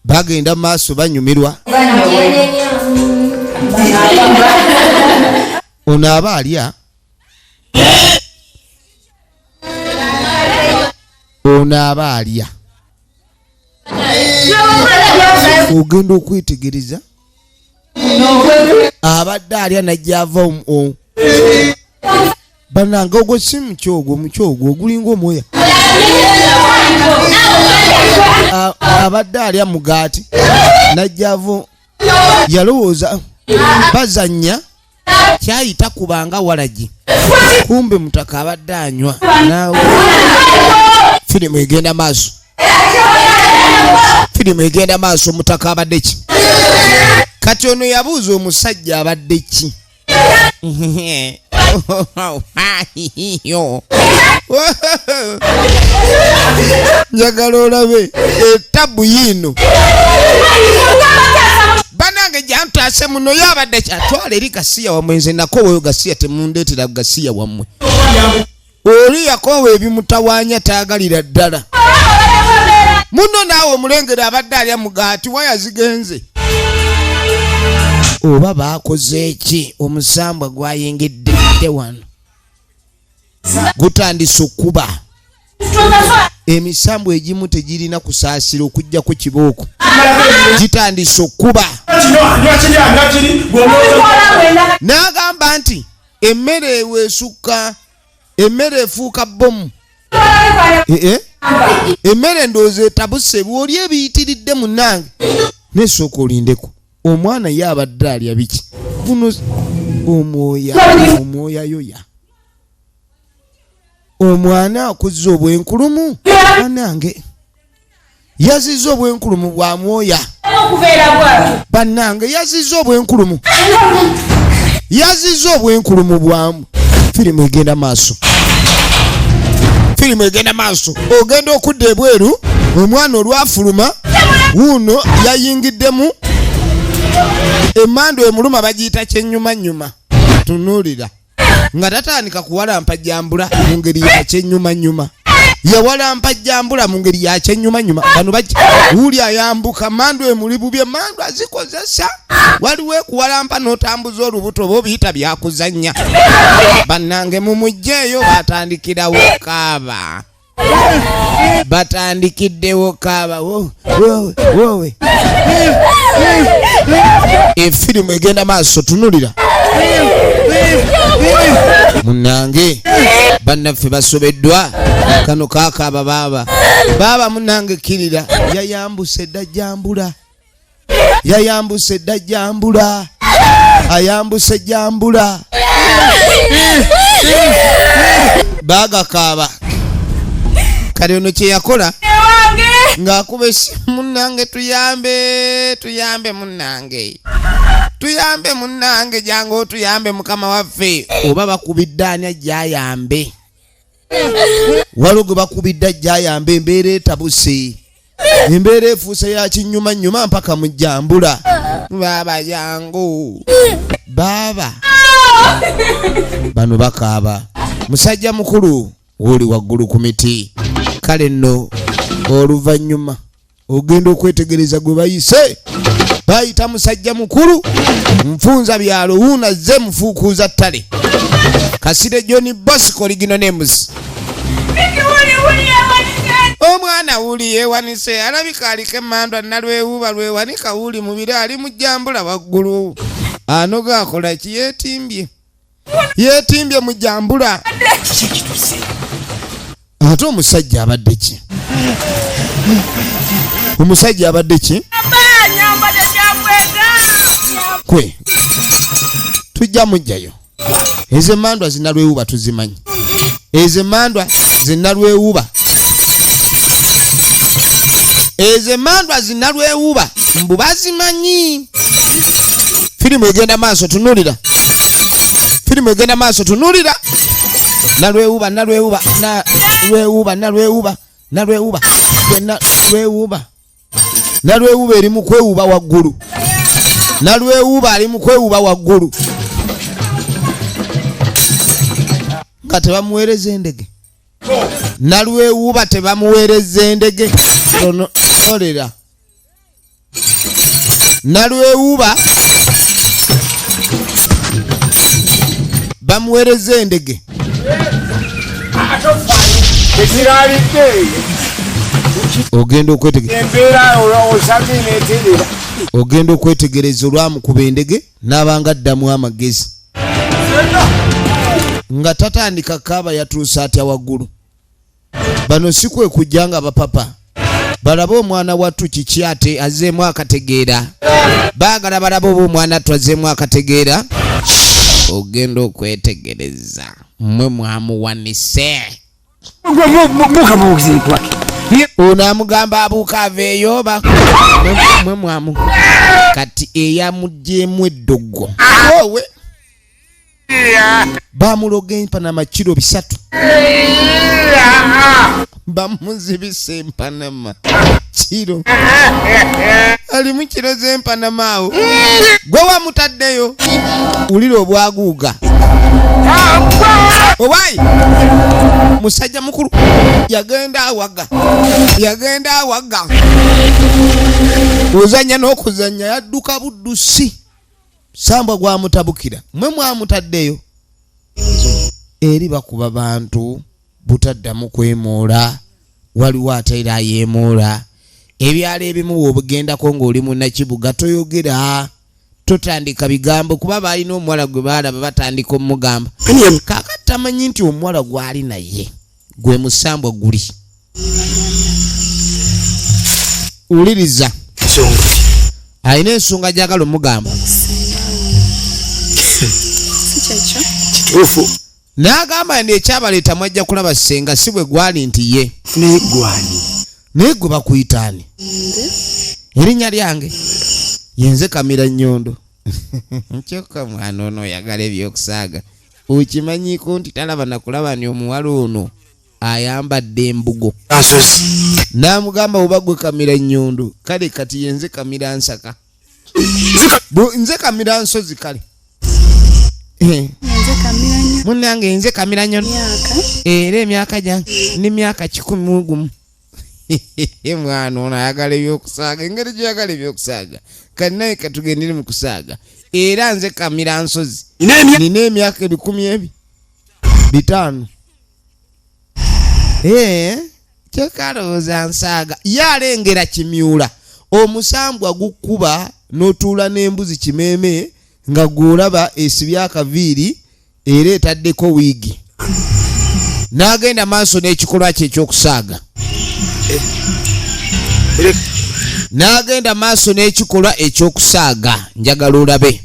bagenda mu maaso banyumirwa. Ono aba alya, ono aba alya, ogenda okwetegereza abadde alya najja ava bannange ogwo si mukyogwo, mukyogwo ogulinga omwoya. Abadde alya mugaati najja ava, yalowooza bazannya kyayita kubanga walagi, kumbe mutaka abadde anywa. Naawe firimu egenda maaso, firimu egenda maaso. Omutaka abadde ki? Kati ono yabuuza omusajja abadde ki? Njagala olabe etabu yiino. Banange, jantaase muno, yo abadde ki? Atwala eri gasiya wammwe, nze nakoweyo gasiya, temundeetera gasiya wammwe. Oli yakoowa ebimutawaanya, taagalira ddala muno. Naawe omulengera abadde alya mugaati, waya zigenze oba baakoze ki? Omusambwa gwayingidde wano gutandise okuba emisambwa egimu tegirina kusaasira okugjako kibooko, gitandise okuba. Kino anywa kiri, anywa kiri gw'omwoyo. N'agamba nti emmere eweesukka, emmere efuuka bomu. Eh, eh. Emmere ndowooza etabuse, bw'oli ebiyitiridde munnange. Naye sooka olindeko, omwana ye abadde alya biki? Guno omwoya, omwoya yoya. Omwana akuzza obwenkulumu, banange yazizza obwenkulumu bwa mwoya. Bannange yazizza obwenkulumu, yazizza obwenkulumu bwamu. Firimu egenda maaso, firimu egenda maaso. Ogenda okudda ebweru, omwana olwafuluma wuuno yayingiddemu emandu emuluma, bagiyita kyenyumanyuma. Tunuulira nga tatandika kuwalampa jambula mu ngeri ya kyenyumanyuma, yawalampa jambula mu ngeri ya kyenyumanyuma. Bano bajja wuli ayambuka mandu emuli bubi, emandu azikozesa. Waliwo ekuwalampa n'otambuza olubuto oba obiyita byakuzannya. Bannange mumugjeeyo, batandikirawo kaaba, batandikiddewo kaaba. Wowe efirimu egenda maaso. Tunulira munange, bannaffe basobeddwa. Kano kakaaba baaba baaba. Munange kkirira, yayambuse dda jambula, yayambuse dda jambula, ayambuse jambula. Bagakaaba. Kale ono kyeyakola ng'akuba essimu, munnange tuyambe, tuyambe munnange, tuyambe munnange, jangu otuyambe mukama waffe. Oba bakubidde ani ajja ayambe? Waliwo gwe bakubidde ajja ayambe. Embeera etabuse, embeera efuuse ya kinyumanyuma mpaka mu jambula. Baaba jangu baaba. Bano bakaaba. Musajja mukulu woli waggulu ku miti. Kale nno oluvannyuma ogenda okwetegereza gwe bayise, bayita musajja mukulu nfunza byalo wuuna ze mufuukuuza ttale Kasire John Bosco ligino nemuzi. Omwana wuli yewanise, alabika aliko emandwa nalwewuba lwewanika. Wuli mubiri ali mujambula waggulu, anoga akola ki? Yetimbye, yetimbye mujambula. Ate omusajja abadde ki? Omusajja abadde ki? Kwe tujja mujjayo. Ezo emandwa zinalwewuba tuzimanyi, ezo emandwa zinalwewuba, ezo emandwa zinalwewuba mbu bazimanyi. Firimu egenda maaso, tunulira firimu egenda maaso, tunulira. Nalwewuba, nalwewuba, nalwewuba, nalwewuba, nalwewuba, nalwewuba, nalwewuba eri mu kwewuba waggulu. Nalwewuba ali mu kwewuba waggulu nga tebamuweereza endege. Nalwewuba tebamuweereza endege. Olera nalwewuba bamuweereza endege. Ogenda ogenda okwetegereza olwamukuba endege n'abanga addamu amagezi nga tatandika kaaba. Yatuusa atya waggulu? Bano si kwe kujja nga bapapa balabe omwana wattu kiki ate azzeemu akategeera. Baagala balabe oba omwana attu azzeemu akategeera. Ogenda okwetegereza mmwe mwamuwanise. Ono amugamba abuuka aveeyo ba mwe mwamu. Kati eyamugyemu eddogo owe bamuloga empanama kiro 3, bamuzibisa empanama kiro, alimu kiro z'empanama awo. Gwe wamutaddeyo, wulira obwaguuga. Owayi musajja mukulu yagenda awaga, yagenda awaga ozanya n'okuzanya, yadduka buddusi. Sambwa gwamutabukira, mwe mwamutaddeyo eri bakuba bantu butaddamu kwemoola. Waliwo ate era ayeemoola. Ebyalo ebimu wobugendako ng'oli munnakibuga toyogera, totandika bigambo, kuba balina omuwala gwe baalaba batandika omugamba. Kaakati tamanyi nti omuwala gwali naye gwe musambwa guli. Wuliriza. Alina ensonga gyagala omugamba. Kituufu. N'agamba nti ekyabaleeta mwajja kulaba ssenga si bwe gwali nti ye. Naye gwani? Naye gwe bakuyitaani? Erinnya lyange yenze Kamira Nnyondo. Kyokka mwana ono oyagala ebyokusaaga, okimanyiiko nti talaba nakulaba ni omuwala ono ayambadde embugo. Nsozi. N'amugamba oba gwe Kamira Nnyondo, kale kati yenze Kamira Nsaka. Nze Kamira Nsozi kale. Munnange nze Kamira Nnyondo era emyaka gyange ni myaka 101. Mwana ono ayagala ebyokusaaga, engeri gyoyagala ebyokusaaga kati naye katugendere mu kusaaga. Era nze Kamira Nsozi nina emyaka 250. Kyokka alowooza nsaaga. Ye alengera kimyula omusambwa gukuba n'otuula n'embuzi kimeeme nga gw'olaba esibye akaviiri era etaddeko wiigi, n'agenda maaso n'ekikolwa kye ekyokusaaga. N'agenda maaso n'ekikolwa ekyokusaaga. Njagala olabe.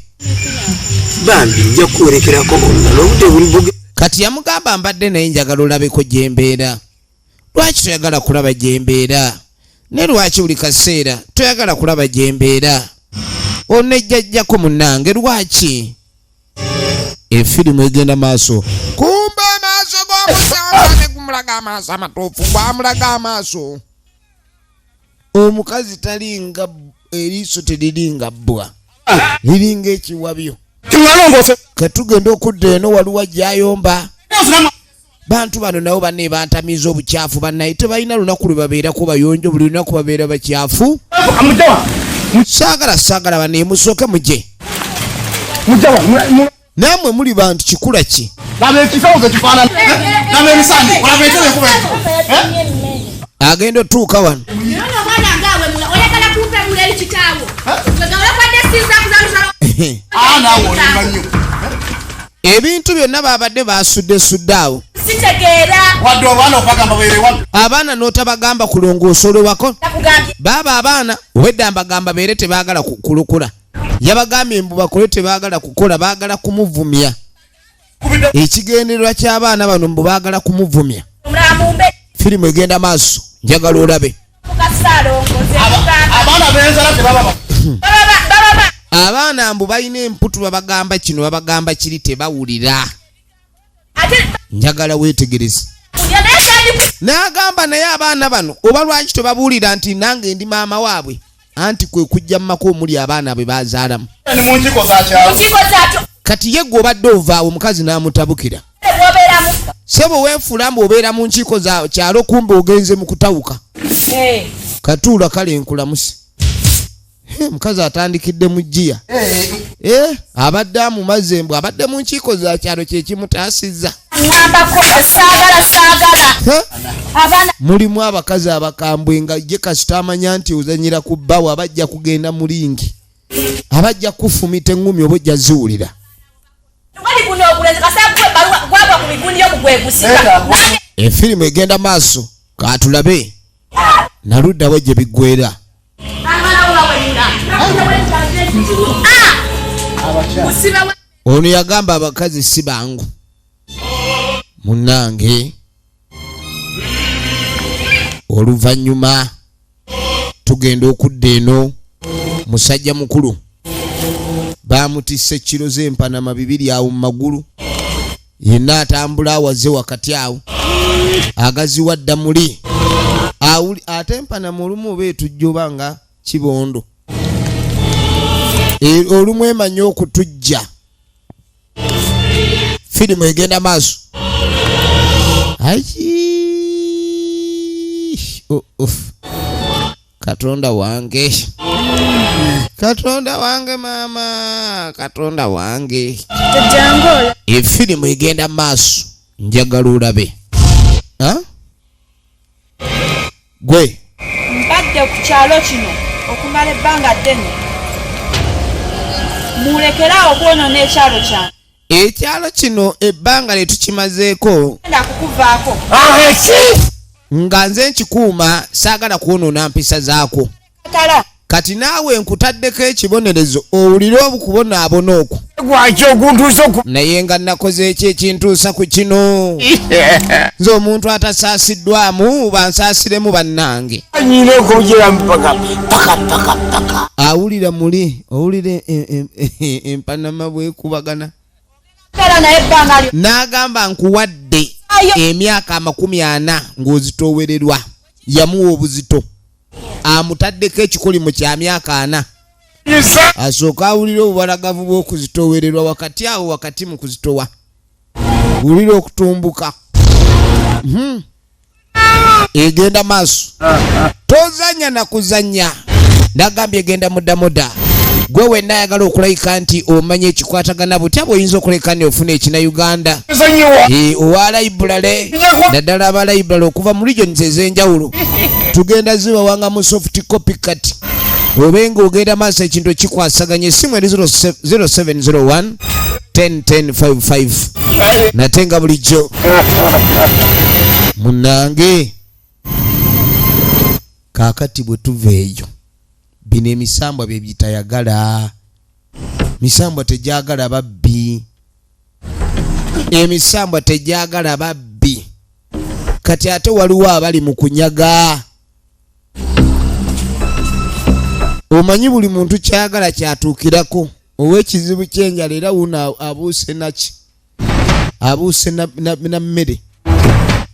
Bambi nja kuwerekerako olulala obudde buli buge. Kati yamugamba mbadde naye njagala olabeko gye mbeera. Lwaki toyagala kulaba gye mbeera? Ne lwaki buli kaseera toyagala kulaba gye mbeera? Onejjajjako munnange lwaki? Efirimu egenda maaso. Kumbe amaaso g'omusamba ne gumulaga amaaso amatuufu, gwamulaga amaaso. Omukazi talinga eriiso teriringa bbwa, liringa ekiwabyo. Katugenda okudda eno waliwo gyayomba. Bantu bano nabo banne bantamiiza obukyafu bannaye, tebalina lunaku lwe babeerako bayonjo, buli lunaku babeera bakyafu. Saagala saagala banne musooke mujje. Nammwe muli bantu kikula ki? Agenda otuuka wano. Ebintu byonna babadde basudde awo. Abaana n'otabagamba kulongoosa olwewako. Baaba abaana wedda mbagamba beere tebaagala kulukula. Yabagambye mbu bakole tebaagala kukola, baagala kumuvumya. Ekigendererwa ky'abaana bano mbu baagala kumuvumya. Firimu egenda maaso, njagala olabe. Abaana mbu balina emputu babagamba kino babagamba kiri tebawulira. Njagala weetegereze. N'agamba naye abaana bano oba lwaki tebabuulira nti nange ndi maama waabwe, anti kwe kujja mu maka omuli abaana be bazaalamu. Kati ye gwe obadde ovaawo omukazi n'amutabukira. Ssebo weefuula mbu obeera mu nkiiko za kyalo kumbe ogenze mu kutawuka. Katuula kale nkulamuse. Mukazi atandikidde mu ggiya. Abadde amumaze mbu abadde mu nkiiko za kyalo kye kimutaasizza. Mulimu abakazi abakambwe nga ye kasita amanya nti ozannyira ku bbawo abajja kugenda mu ringi, abajja kufumita eŋŋumi oba ojja ziwulira. Efirimu egenda maaso, kaatulabe naluddawo gye biggweera. Ono yagamba abakazi si bangu munnange. Oluvannyuma tugenda okudda eno, musajja mukulu baamutisse kiro z'empanama 2 awo mu magulu, yenna atambula awaze wakati awo agaziwa dda muli ate empanama olumu oba etujja oba nga kibondo, olumu emanyi okutujja. Firimu egenda maaso. Katonda wange, Katonda wange maama, Katonda wange. Efirimu egenda maaso, njagala olabe. Gwe mbadde ku kyalo kino okumala ebbanga ddene, mulekere awo okwonoona ekyalo kyange. Ekyalo kino ebbanga lye tukimazeeko kukuvaako nga nze nkikuuma, saagala kwonoona mpisa zaakwo. Kati naawe nkutaddeko ekibonerezo owulire obukubonaabona okwo. Gwaki oguntuusa oku Naye nga nakoze eki ekintuusa ku kino? Nze omuntu atasaasiddwamu bansaasiremu bannange. Nyina okugira mpaka paka paka paka. Awulira muli owulira empanama bwekubagana. Beera naye ebbanga lyo. N'agamba nkuwadde Ayo. emyaka 40 ng'ozitoowererwa. Yamuwa obuzito, amutaddeko ekikolimo kya myaka 40. Asooka awulire obubalagavu bw'okuzitoowererwa wakati awo, wakati mu kuzitowa wulira okutumbuka. Egenda maaso, tozanya na kuzanya. Nagambye egenda mudamuda. Gwe wenna ayagala okulayika nti omanye ekikwatagana butya bw'oyinza okuleka nti ofuna ekina Uganda. Nsonyiwa. Owa library, naddala aba library okuva mu regions ez'enjawulo, tugenda zibawanga mu soft copy. Kati obenga ogenda maaso ekintu ekikwasaganya, essimu eri 0701 101055. Nate nga bulijjo munange, kaakati bwe tuva eyo, bino emisambwa bye bitayagala. Misambwa tegyagala babbi, emisambwa tegyagala babbi. Kati ate waliwo abali mu kunyaga. Omanyi buli muntu kyagala kyatuukirako ow'ekizibu ky'enjala, era wuno abuuse naki, abuuse na mmere.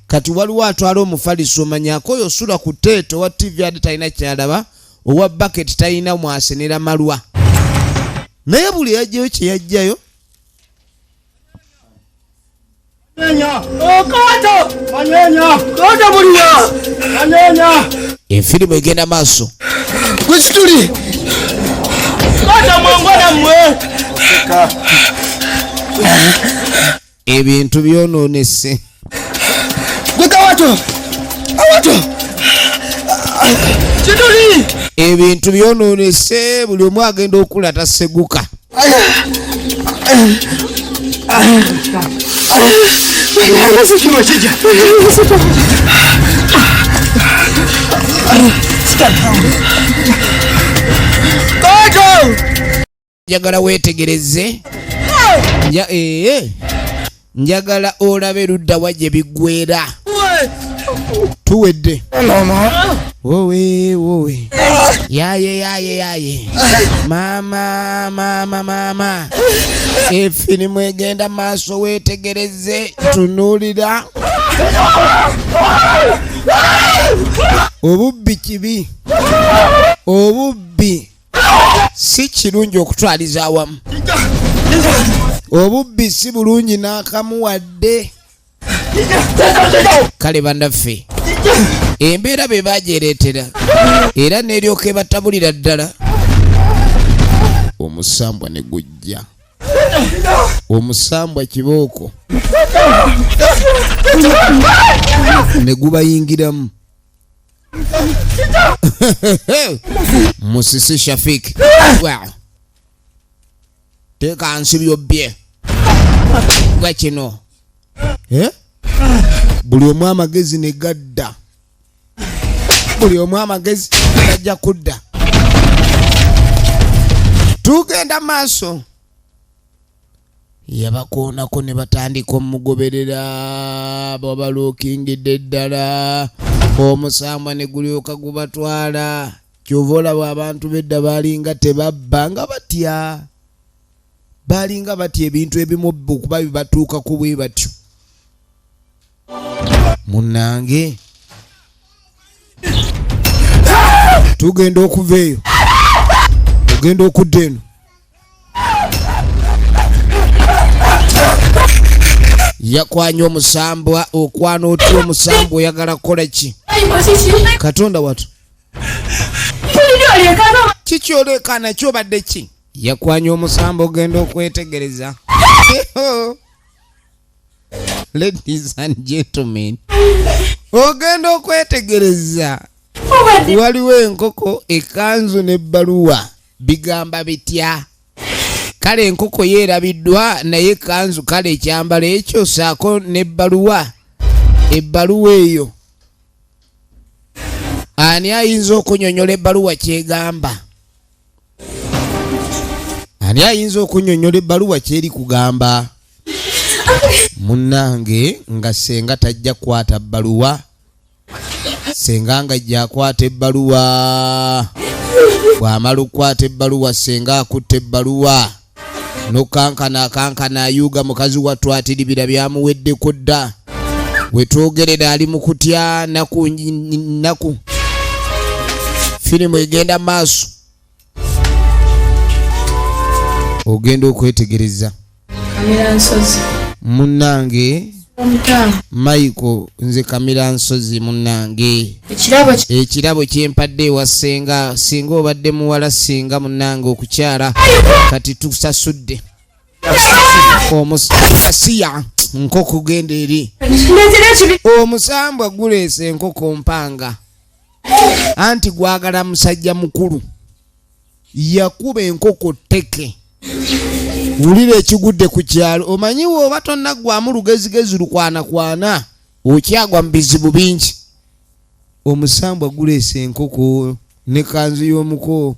Kati waliwo atwala omufaliso. Omanyako oyo osula ku teeto owa TV ate talina kyalaba, owa bucket talina mwasenera malwa, naye buli yajjayo kye yajjayo. Okato! Manyenya! Kato buliwa! Manyenya! Efirimu egenda maaso. Gwe kituli! Kato mwongona mmwe! Ebintu byonoonese. Gwe kawato! Awato! Kituli! Ebintu byonoonese, buli omu agenda okula taseguka. Kino kijja. Kato! Njagala weetegereze. Njagala olabe ludda wa gye biggwera. Tuwedde. Wowe wowe, yaye yaye yaye, mama mama mama. Efirimu egenda maaso, weetegereze, tunuulira. Obubbi kibi, obubbi si kirungi okutwaliza awamu, obubbi si bulungi n'akamu wadde. Kale bannaffe, embeera be bagyereetera era n'eryoka ebatabulira ddala. Omusambwa ne gujja, omusambwa kibooko ne gubayingiramu. Musisi Shafik. Wow. Teeka nsi byobbye gwa kino. Eh? Buli omu amagezi ne gadda, buli omu amagezi gajja kudda. Tugenda maaso. Yabakoonako ne batandika omugoberera, babaluukingidde ddala. Omusambwa ne gulyoka gubatwala. Kyova olaba abantu bedda baalinga tebabba, nga batya, baalinga batya ebintu ebimu okuba bibatuukako bwe batyo. Munnange, tugenda okuva eyo, ogenda okudda eno. Yakwanya omusambwa. Okwana otya omusambwa? Oyagala kukola ki? Katonda watu, kikyolekana kyobadde ki? Yakwanya omusambwa, ogenda okwetegereza. Ladies and gentlemen, ogenda okwetegereza, waliwo enkoko, ekanzu n'ebbaluwa. Bigamba bitya? Kale enkoko yeerabiddwa, naye ekanzu, kale ekyambalo ekyo saako n'ebbaluwa. Ebbaluwa eyo ani ayinza okunyonyola ebbaluwa kyegamba? Ani ayinza okunnyonnyola ebbaluwa kyeri kugamba? Munnange nga senga tajja kukwata bbaluwa, senga nga ajja akwata ebbaluwa. Bw'amala okukwata ebbaluwa, senga akutta ebbaluwa nokankana akankana ayuuga. Mukazi wattu atiribira byamuweddeko dda. Wetwogerera ali mu kutya naku naku. Firimu egenda maaso, ogenda okwetegereza. Kamira Nsozi. Munnange. Omutaano. Michael, nze Kamira Nsozi, munnange. Ekirabo. Ekirabo kyempadde ewa senga, singa obadde muwala, singa munnange okukyala. Kati tusasudde omusiya nkoko genda eri. Ndetera ekibi. Omusambwa guleese enkoko mpanga, anti gwagala musajja mukulu. Yakuba enkoko tteke. Wulira ekigudde ku kyalo. Omanyi woba tonnaggwamu lugezigezi lukwanakwana, okyagwa mu bizibu bingi. Omusambwa guleese enkoko ne kanzu y'omuko.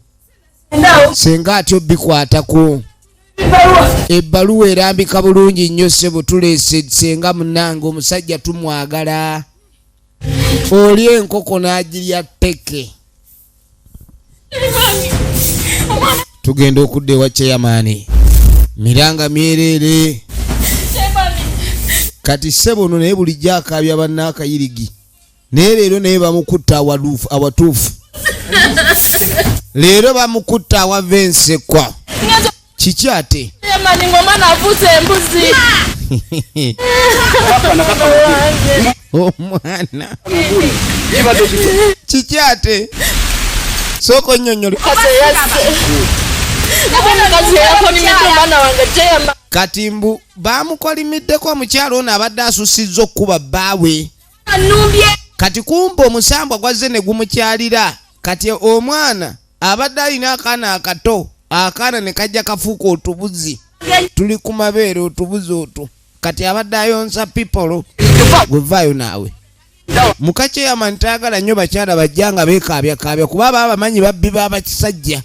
Senga atyo bikwatako. Ebbaluwa erambika bulungi nnyo. Ssebo, tuleese senga munnange, omusajja tumwagala. Oli enkoko n'agirya tteke. Tugenda okudda ewa chairman, miranga myereere. Kati ssebo ono naye bulijjo akaabya bannaakayirigi, naye leero naye bamukutta awatuufu. Leero bamukutta awava ensekwa. Kiki ate? Mani, ng'omwana afuuse embuzi. Omwana kiki ate? Sooka onnyonnyole. Omukazi eyakolimidde omwana wange Jeyama. Kati mbu bamukolimiddeko omukyalo ono abadde asusizza okkuba bbaawe. Anumbye. Kati kumba omusambwa gwazze ne gumukyalira. Kati omwana abadde alina akaana akato, akaana ne kajja kafuuka otubuzi tuli ku mabeere, otubuzi otwo. Kati abadde ayonsa pipolo. Gwevaayo naawe. Muka chairman tayagala nnyo bakyala bajja nga beekaabyakaabya, kuba baba bamanyi babbi b'abakisajja.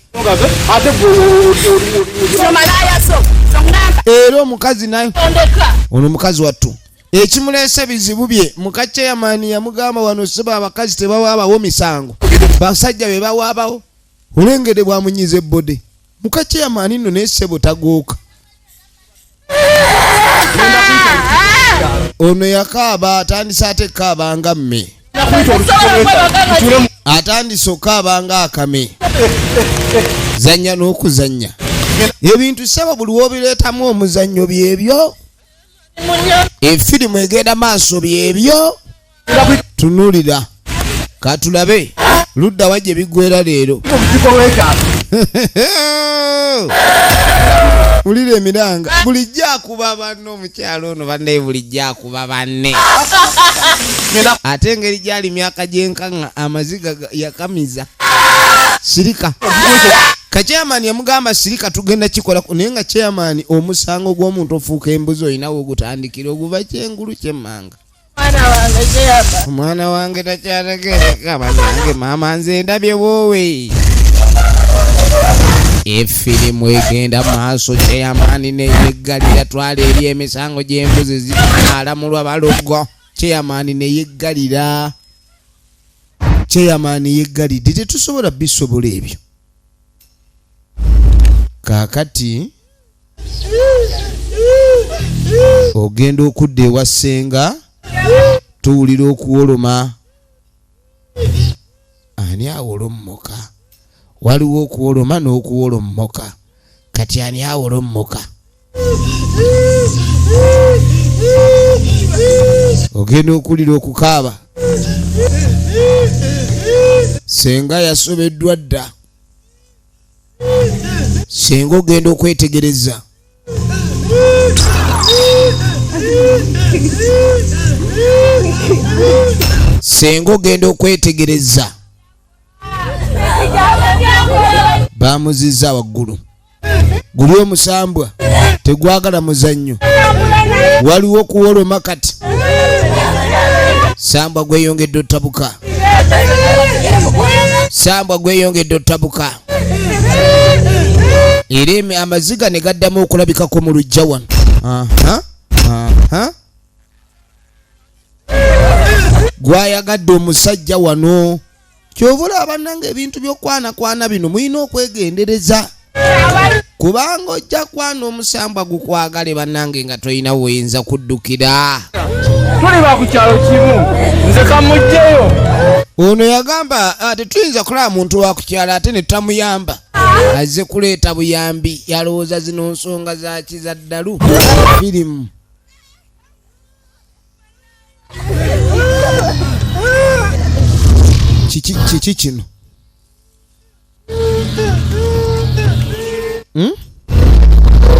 Malaya so ongamba. Era omukazi naye Ondeka. Ono mukazi wattu ekimuleese bizibu bye. Muka chairman yamugamba, wano seba abakazi tebawaabawo misango, basajja be bawaabawo. Olengede bwamunyiza ebbode muka chairman nno, naye ssebo tagooka. Ono yakaaba, atandise ate kaaba nga mme, atandise okaaba nga akame. Zanya n'okuzanya ebintu ssebo, buli wobireetamu omuzannyo byebyo. Efirimu egenda maaso, byebyo. Tunulira, katulabe ludda wa gye biggwera leero. Wulira emiranga. Bulijjo akuba banne omukyalo ono, banne bulijjo akuba banne. Ate engeri gyali myaka gyenkaŋa, amaziga yakamiza. Sirika. Kachairman yamugamba, sirika, tugenda kikola. Naye nga chairman, omusango gw'omuntu ofuuka embuzi olinawo ogutandikira oguva kyengulu kyemmanga. Mwana wange Jeyama. Omwana wange takyategereka. Banange, maama, nze ndabye woowe. Efirimu egenda maaso. Chairman neyeggalira, twala eri emisango gy'embuzi zinalamulwa balogo. Chairman neyeggalira, chairman yeggalidde, tetusobola bisobola ebyo. Kaakati ogenda okudda ewa ssenga, tuwulira okuwoloma. Ani awolommoka? Waliwo okuwoloma n'okuwolommoka. Kati ani awolommoka? Ogenda okuwulira okukaaba. Senga yasobeddwa dda. Senga ogenda okwetegereza, senga ogenda okwetegereza, bamuzizza waggulu. Guli omusambwa tegwagala muzannyo, waliwo okuwoloma. Kati sambwa gweyongedde otabuka, sambwa gweyongedde otabuka. Era amaziga ne gaddamu okulabikako mu luggya wano. Aha, aha. Gwayagadde omusajja wano. Kyova olaba bannange ebintu by'okwanakwana bino mulina okwegendereza, kubanga ojja kwana omusambwa gukwagale bannange nga tolina woyinza kuddukira. Tuli ba ku kyalo kimu, nze kamugjeyo. Ono yagamba tetuyinza kulaba muntu wa ku kyalo ate ne tamuyamba, azze kuleeta buyambi. Yalowooza zino nsonga za kiza ddalu firimu. Kiki kiki kino?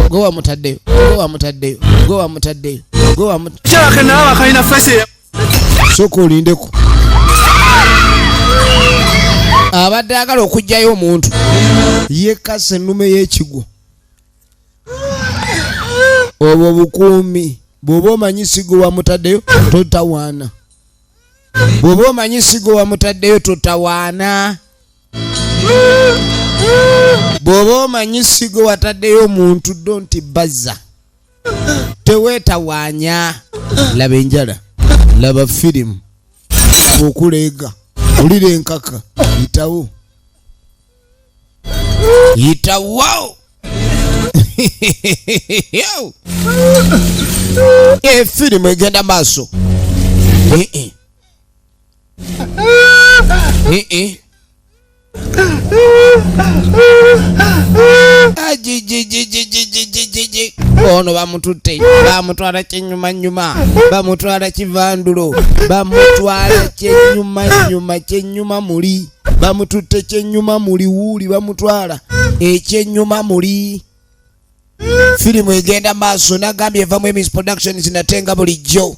Gwe wamutaddeyo, gwe wamutaddeyo, gwe wamutaddeyo, gwe Kyalake nawe akalina face. Sooka olindeko. Abadde agala okuggyayo omuntu yeekasa ennume y'ekigwo. Obwo bukuumi. Bw'oba omanyi sigo wamutaddeyo totawaana. Bw'oba omanyi sigo wamutaddeyo totawaana. Bw'oba omanyi sigo wataddeyo omuntu don't bazza, teweetawaanya. Laba enjala, laba firimu, laba okuleega, wulira enkaka, yitawo yitawo. Efirimu egenda maaso. Ajijijijijijijiji. Ono bamututte, bamutwala kyenyumanyuma, bamutwala kivandulo, bamutwala kyenyumanyuma, kyenyuma muli, bamututte kyenyuma muli, wuuli bamutwala ekyenyuma muli. Firimu egenda maaso. Nagambye evamu Emis Productions natenga bulijjo.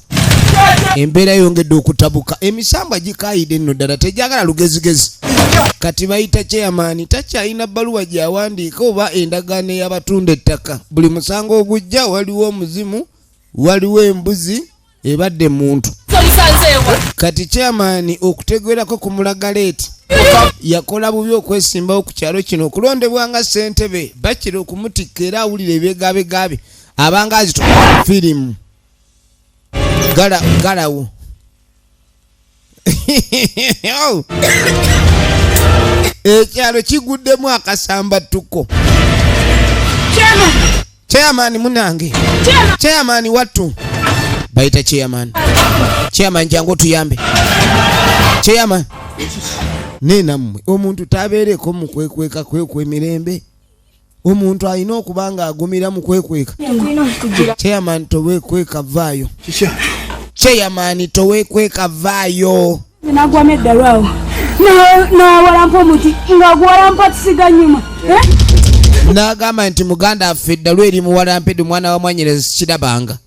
Embeera yongedde okutabuka, emisambwa gikayidde nno ddala, tejagala lugezigezi. Kati bayita chairman, takyalina bbaluwa gyawandiika oba endagaano ey'abatunda ettaka. Buli musango ogujja waliwo omuzimu, waliwo embuzi ebadde muntu. Kati chairman okutegeerako kumulaga leeti yakola bubi okwesimbawo ku kyalo kino okulondebwa nga ssentebe, bakira okumutikka era awulira ebyegabegaabe abanga azito. Firimu galawo. Ekyalo kiguddemu akasambattuko. Chairman munange, chairman wattu, bayita chairman. Chairman jangu otuyambe. Chairman nenammwe, omuntu tabeereko mu kwekweka kwekwa emirembe. Omuntu alina okuba nga agumira mu kwekweka. Chairman toweekweka, vaayo. Chairman toweekweka, vaayo. Nagwamu eddalu awo nawalampa omuti nga gwalampa kisiga nyuma. N'agamba nti muganda affe eddalu eri muwalampedde mwana wa mwanyerezi sikirabanga.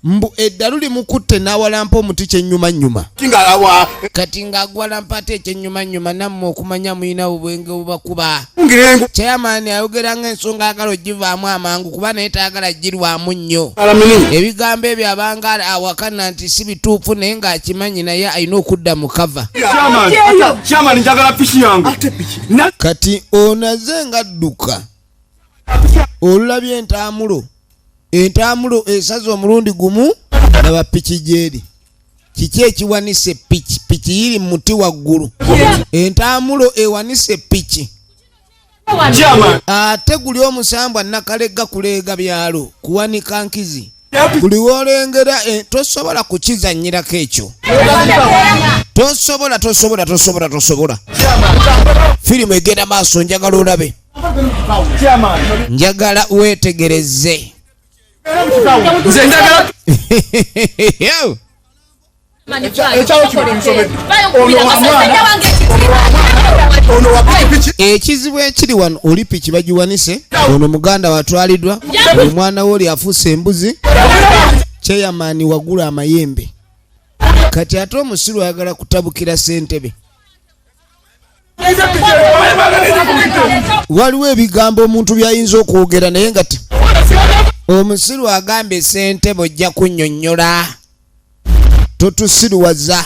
Mbu eddalu limukutte n'awalampa omuti kyennyumanyuma. Kati ng'agwalampa ate ekyennyumanyuma, nammwe okumanya mulina obwenge bubakuba. Chairman ayogera ng'ensonga ayagala ogivaamu amangu, kuba naye tayagala girwamu nnyo. Ebigambo ebyo abanga awakana nti si bituufu, naye ng'akimanyi naye alina okudda mu kava. Chairman, njagala piki yange. Kati onaze ng'adduka olulabye entaamulo, entaamulo esaze omulundi gumu, laba piki gyeri. Kiki ekiwanise piki? Piki yiri mu muti waggulu, entaamulo ewanise piki. Ate guli omusambwa nakalega kuleega byalo kuwanika nkizi buli wolengera. Tosobola kukizanyirako ekyo, tosobola, tosobola, tosobola, tosobola. Firimu egenda maaso, njagala olabe, njagala weetegereze. Nze njagala Ekizibu ekiri wano, oli piki bagiwanise, ono muganda watwaliddwa, omwana we oli afuuse embuzi. Chairman wagula amayembe. Kati ate omusiru ayagala kutabukira ssentebe. Waliwo ebigambo omuntu byayinza okwogera, naye nga omusiru agambye ssentebe ojja kunnyonnyola, totusiruwaza.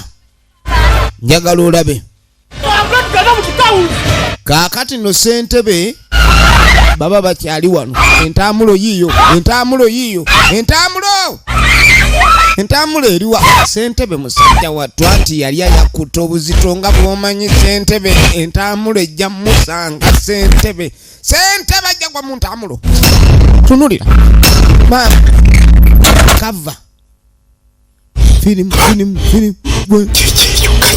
Njagala olabe. Kaakati no ssentebe Baba bakyali wano. Entambulo yiiyo, entambulo yiiyo, entambulo, entambulo eriwa. Ssentebe musajja wattu anti yali ayakutta obuzito nga bw'omanyi ssentebe. Entambulo ejja musanga ssentebe. Ssentebe ajja gwa mu ntambulo. Tunulira maama kava firimu firimu firimu gwe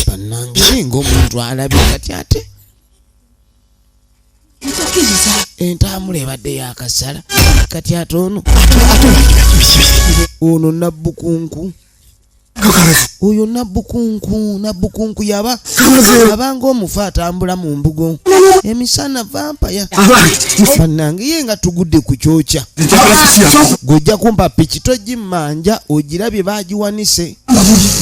bannange ng'omuntu alabye kati ate entambula ebadde yakasala kati ate ono ono nabbukunku oyo nabbukunku nabbukunku yaba abanga omufu atambula mu mbugo emisana vampaya. Bannange ye nga tugudde ku kyokya, gojja kumpa piki togimmanja ogirabye bagiwanise.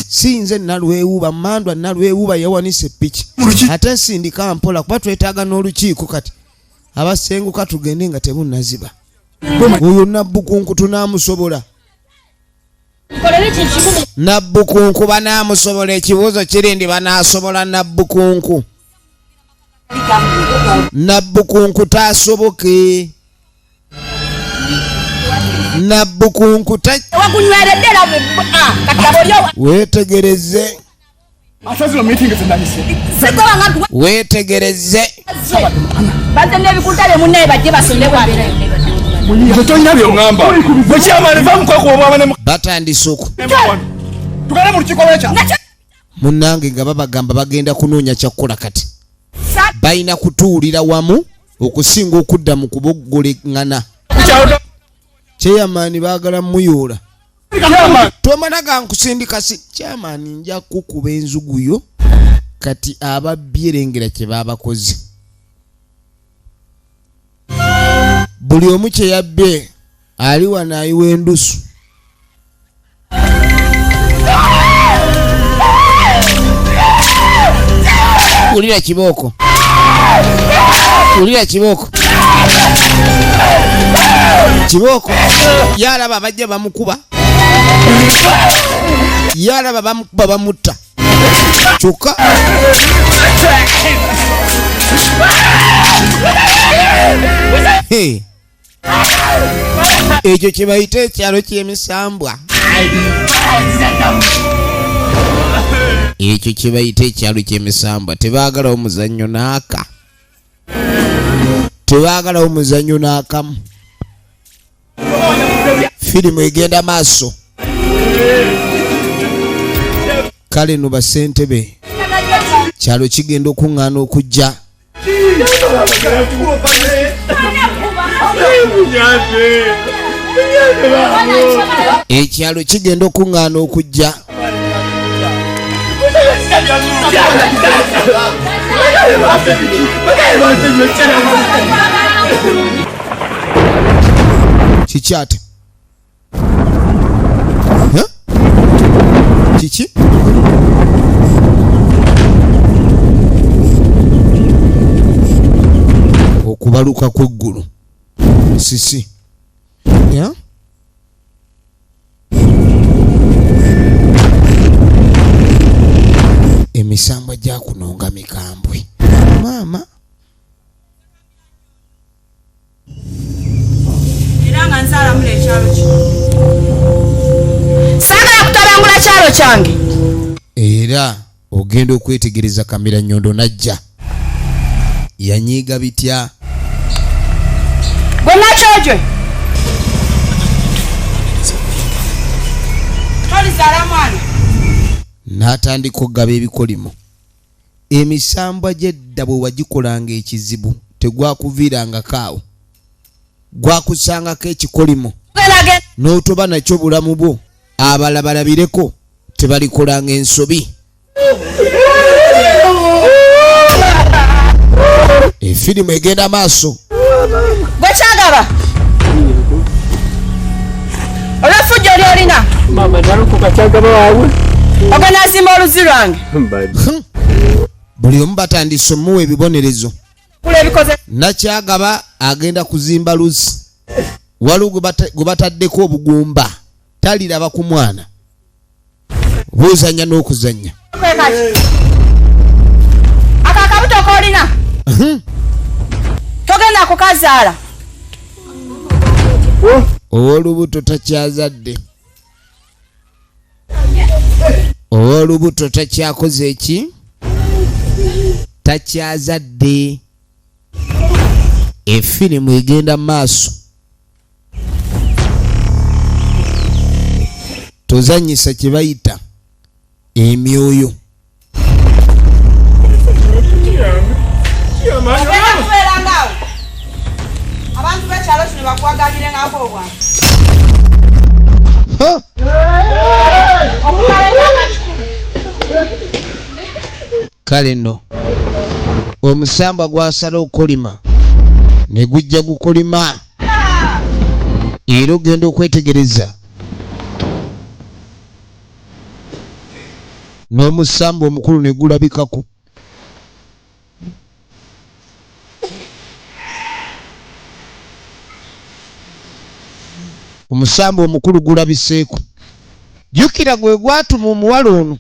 Si nze Nalwewuba mandwa, Nalwewuba yawanise piki ate nsindika mpola kuba twetaaga n'olukiiko kati abasenguka tugende nga tebunnaziba. Oyo nabbukunku tunaamusobola? Nabbukunku banaamusobola? Ekibuuzo kiri ndi banaasobola nabbukunku? Nabbukunku taasoboke. Nabbukunku ta Wakunyweredde era kati abo oli weetegereze. Sigobanga. Weetegereze. Bazze n'ebikunta bye munnaye bajje basonde bwabera. Nze tolina by'oŋŋamba. Bwe kyamaani va mukwekuba obwaba ne Batandise oku tugende mu lukiiko lwekya. Munnange nga babagamba bagenda kunoonya kyakkola kati balina kutuulira wamu okusinga okudda mu kuboggoleŋŋana. Ku kyalo. Chairman baagala muyoola. Chairman. Tomala gankusindika si chairman, nja kukuba enzuguyo. Kati ababbye erengera kye babakoze, buli omu kye yabbye ali wano ayiwa endusu. Wulira kibooko, wulira kibooko, kibooko yalaba bajja bamukuba, yalaba bamukuba bamutta kyokka. Hey. Ekyo kye bayita ekyalo ky'emisambwa, ekyo kye bayita ekyalo ky'emisambwa. Tebaagalawo muzannyo n'aka, tebaagalawo muzannyo n'akamu. Firimu egenda maaso. Kale no basentebe kyalo kigenda okuŋŋaana okujja. Ekyalo kigenda okuŋŋaana okujja. Kiki ate? Huh? Kiki? Okubaluka kw'eggulu sisi. Yeah? Emisambwa gyakunonga mikambwe maama. Era nga nzaalamula ekyalo kino, saagala kutabangula kyalo kyange. Era ogenda okwetegereza kamera nyondo najja yanyiiga bitya. Gwe nakyojwe tolizaala mwana. N'atandika okugaba ebikolimo. Emisambwa gy'edda bwe wagikolanga ekizibu tegwakuviirangako awo, gwakusangako ekikolimo Genda. N'otoba nakyo bulamu bwo abala balabireko tebalikolanga ensobi. Efirimu egenda maaso. Gwe kyagaba olwefujjo lyolina. Mama nalokoka kyagaba waabwe. Ogenda zimba oluzi lwange. Buli omu batandise omuwa ebibonerezo. Kula ebikoze. Nakyagaba agenda kuzimba luzi, waliwo gwe bataddeko obugumba taliraba ku mwana buzanya n'okuzanya. Kwekaki ako akabuto kolina? Togenda kukazaala. Ow'olubuto takyazadde, ow'olubuto takyakoze eki, takyazadde. Efirimu egenda maaso. Tozanyisa kye bayita emyoyo. Ogenda kubeera ngaawo abantu b'ekyalo kino bakuwagalire ngako obwangu. Okumala emyaka 10. Kale nno omusambwa gwasala okukolima ne gujja gukolima, era ogenda okwetegereza n'omusambwa omukulu ne gulabikako. Omusambwa omukulu gulabiseeko. Jjukira gwe gwatuma omuwala ono,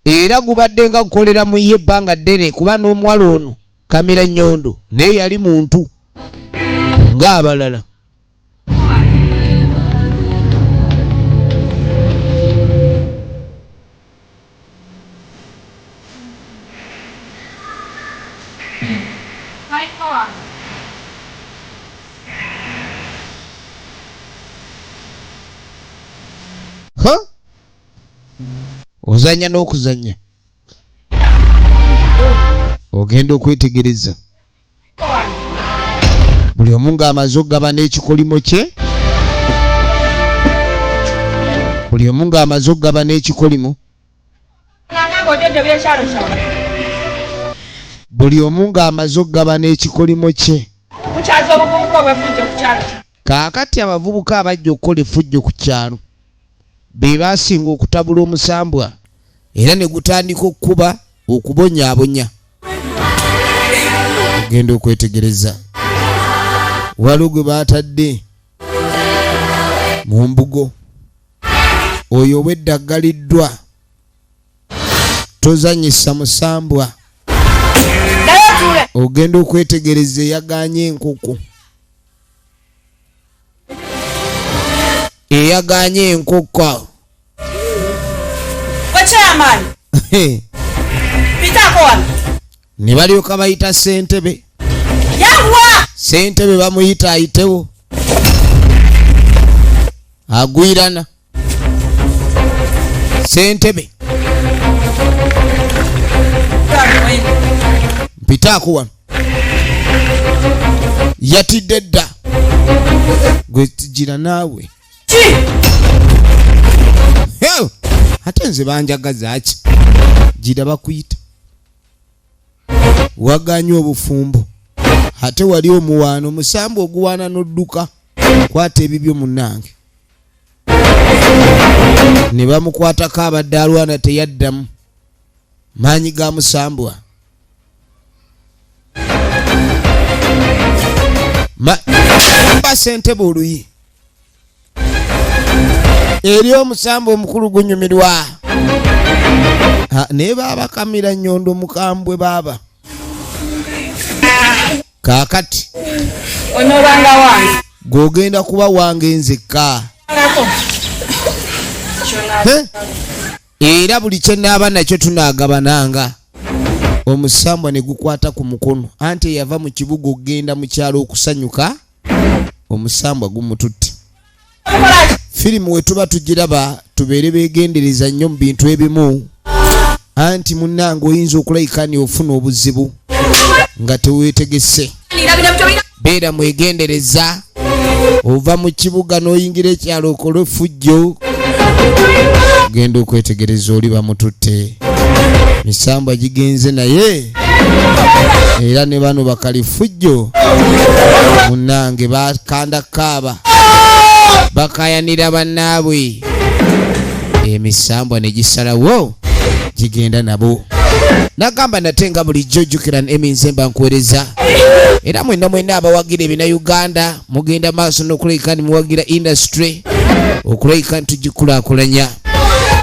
era gubadde nga gukolera mu ye ebbanga ddene, kuba n'omuwala ono Kamira Nnyondo naye yali muntu ng'abalala. Ha? Ozannya n'okuzannya, ogenda okwetegereza buli omu ng'amaze okugabana ekikolimo kye, buli omu ng'amaze okugabana ekikolimo, buli omu ng'amaze okugabana ekikolimo kye. Kaakati abavubuka abajja okukola effujjo ku kyalo be baasinga okutabula omusambwa, era ne gutandika okukuba okubonyaabonya. Ogenda okwetegereza waliwo gwe baatadde mu mbugo, oyo obwedda aggaliddwa. Tozanyisa musambwa. Ogenda okwetegereza eyagaanye enkoko, eyagaanye enkoko. Ne balyoka bayita ssentebe. Ssentebe bamuyita ayitewo, agwirana ssentebe mpitaako wano, yatidde dda gwe gira naawe. Ate nze banjagaza ki? Gira bakuyita waganye obufumbo, ate wali omuwaano omusambu oguwaana n'odduka. Kwata ebibyo munnange. Ne bamukwatako, abadde alwana teyaddamu maanyi ga musambwa. Ba ssentebe oluyi eri omusambu omukulu gunyumirwa. Naye baaba Kamira Nnyondo mukambwe baaba. Kaakati onoobanga wange, gw'ogenda kuba wange nzekka, era buli kye naaba nakyo tunaagabananga. Omusambwa ne gukwata ku mukono, anti eyava mu kibuga okugenda mu kyalo okusanyuka, omusambwa gumututte. Firimu we tuba tugiraba tubeere beegendereza nnyo mu bintu ebimu, anti munnange oyinza okulayika ni ofuna obuzibu nga teweetegese. Beera mwegendereza, ova mu kibuga n'oyingira ekyalo okole effujjo, ogenda okwetegereza oli bamututte, misambwa gigenze naye, era ne bano bakalifujjo munnange bakanda kaaba bakayanira bannaabwe, emisambwa ne gisalawo gigenda nabo. Nagamba nate nga bulijjo jjukira Emi Nzemba nkuweereza, era mwenna mwenna abawagira ebina Uganda mugenda maaso n'okulabika ni muwagira industry okulabika nti tugikulaakulanya.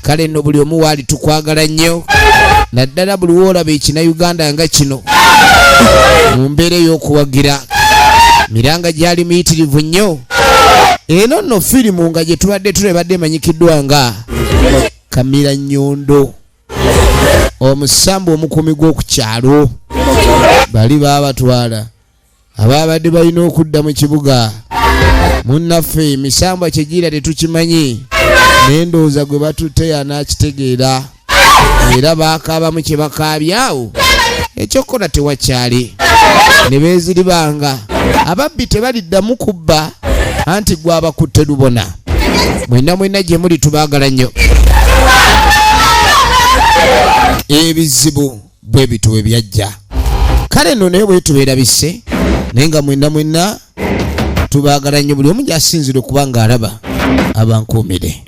Kale nno buli omu waali tukwagala nnyo, naddala buli woolaba ekina Uganda nga kino mu mbeera ey'okuwagira. Miranga gyali miyitirivu nnyo. Eno nno firimu nga gye tubadde tulebadde emanyikiddwa nga Kamira Nyondo, omusambu omukuumi gw'oku kyalo. Bali baabatwala abaabadde balina okudda mu kibuga. Munnaffe emisambwa kyegira tetukimanyi, naye ndowooza gwe batutte yanaakitegeera. Era baakaabamu kye bakaabyawo, ekyokukola tewakyali, ne beeziribanga ababbi tebaliddamu kubba, anti gwabakutte lubona. Mwenna mwenna gye muli tubaagala nnyo. Ebizibu bwe bityo bwe byajja. Kale nno naye bwe tubeera bisse, naye nga mwenna mwenna tubaagala nnyo, buli omu gyasinzira okuba ng'alaba abankuumire.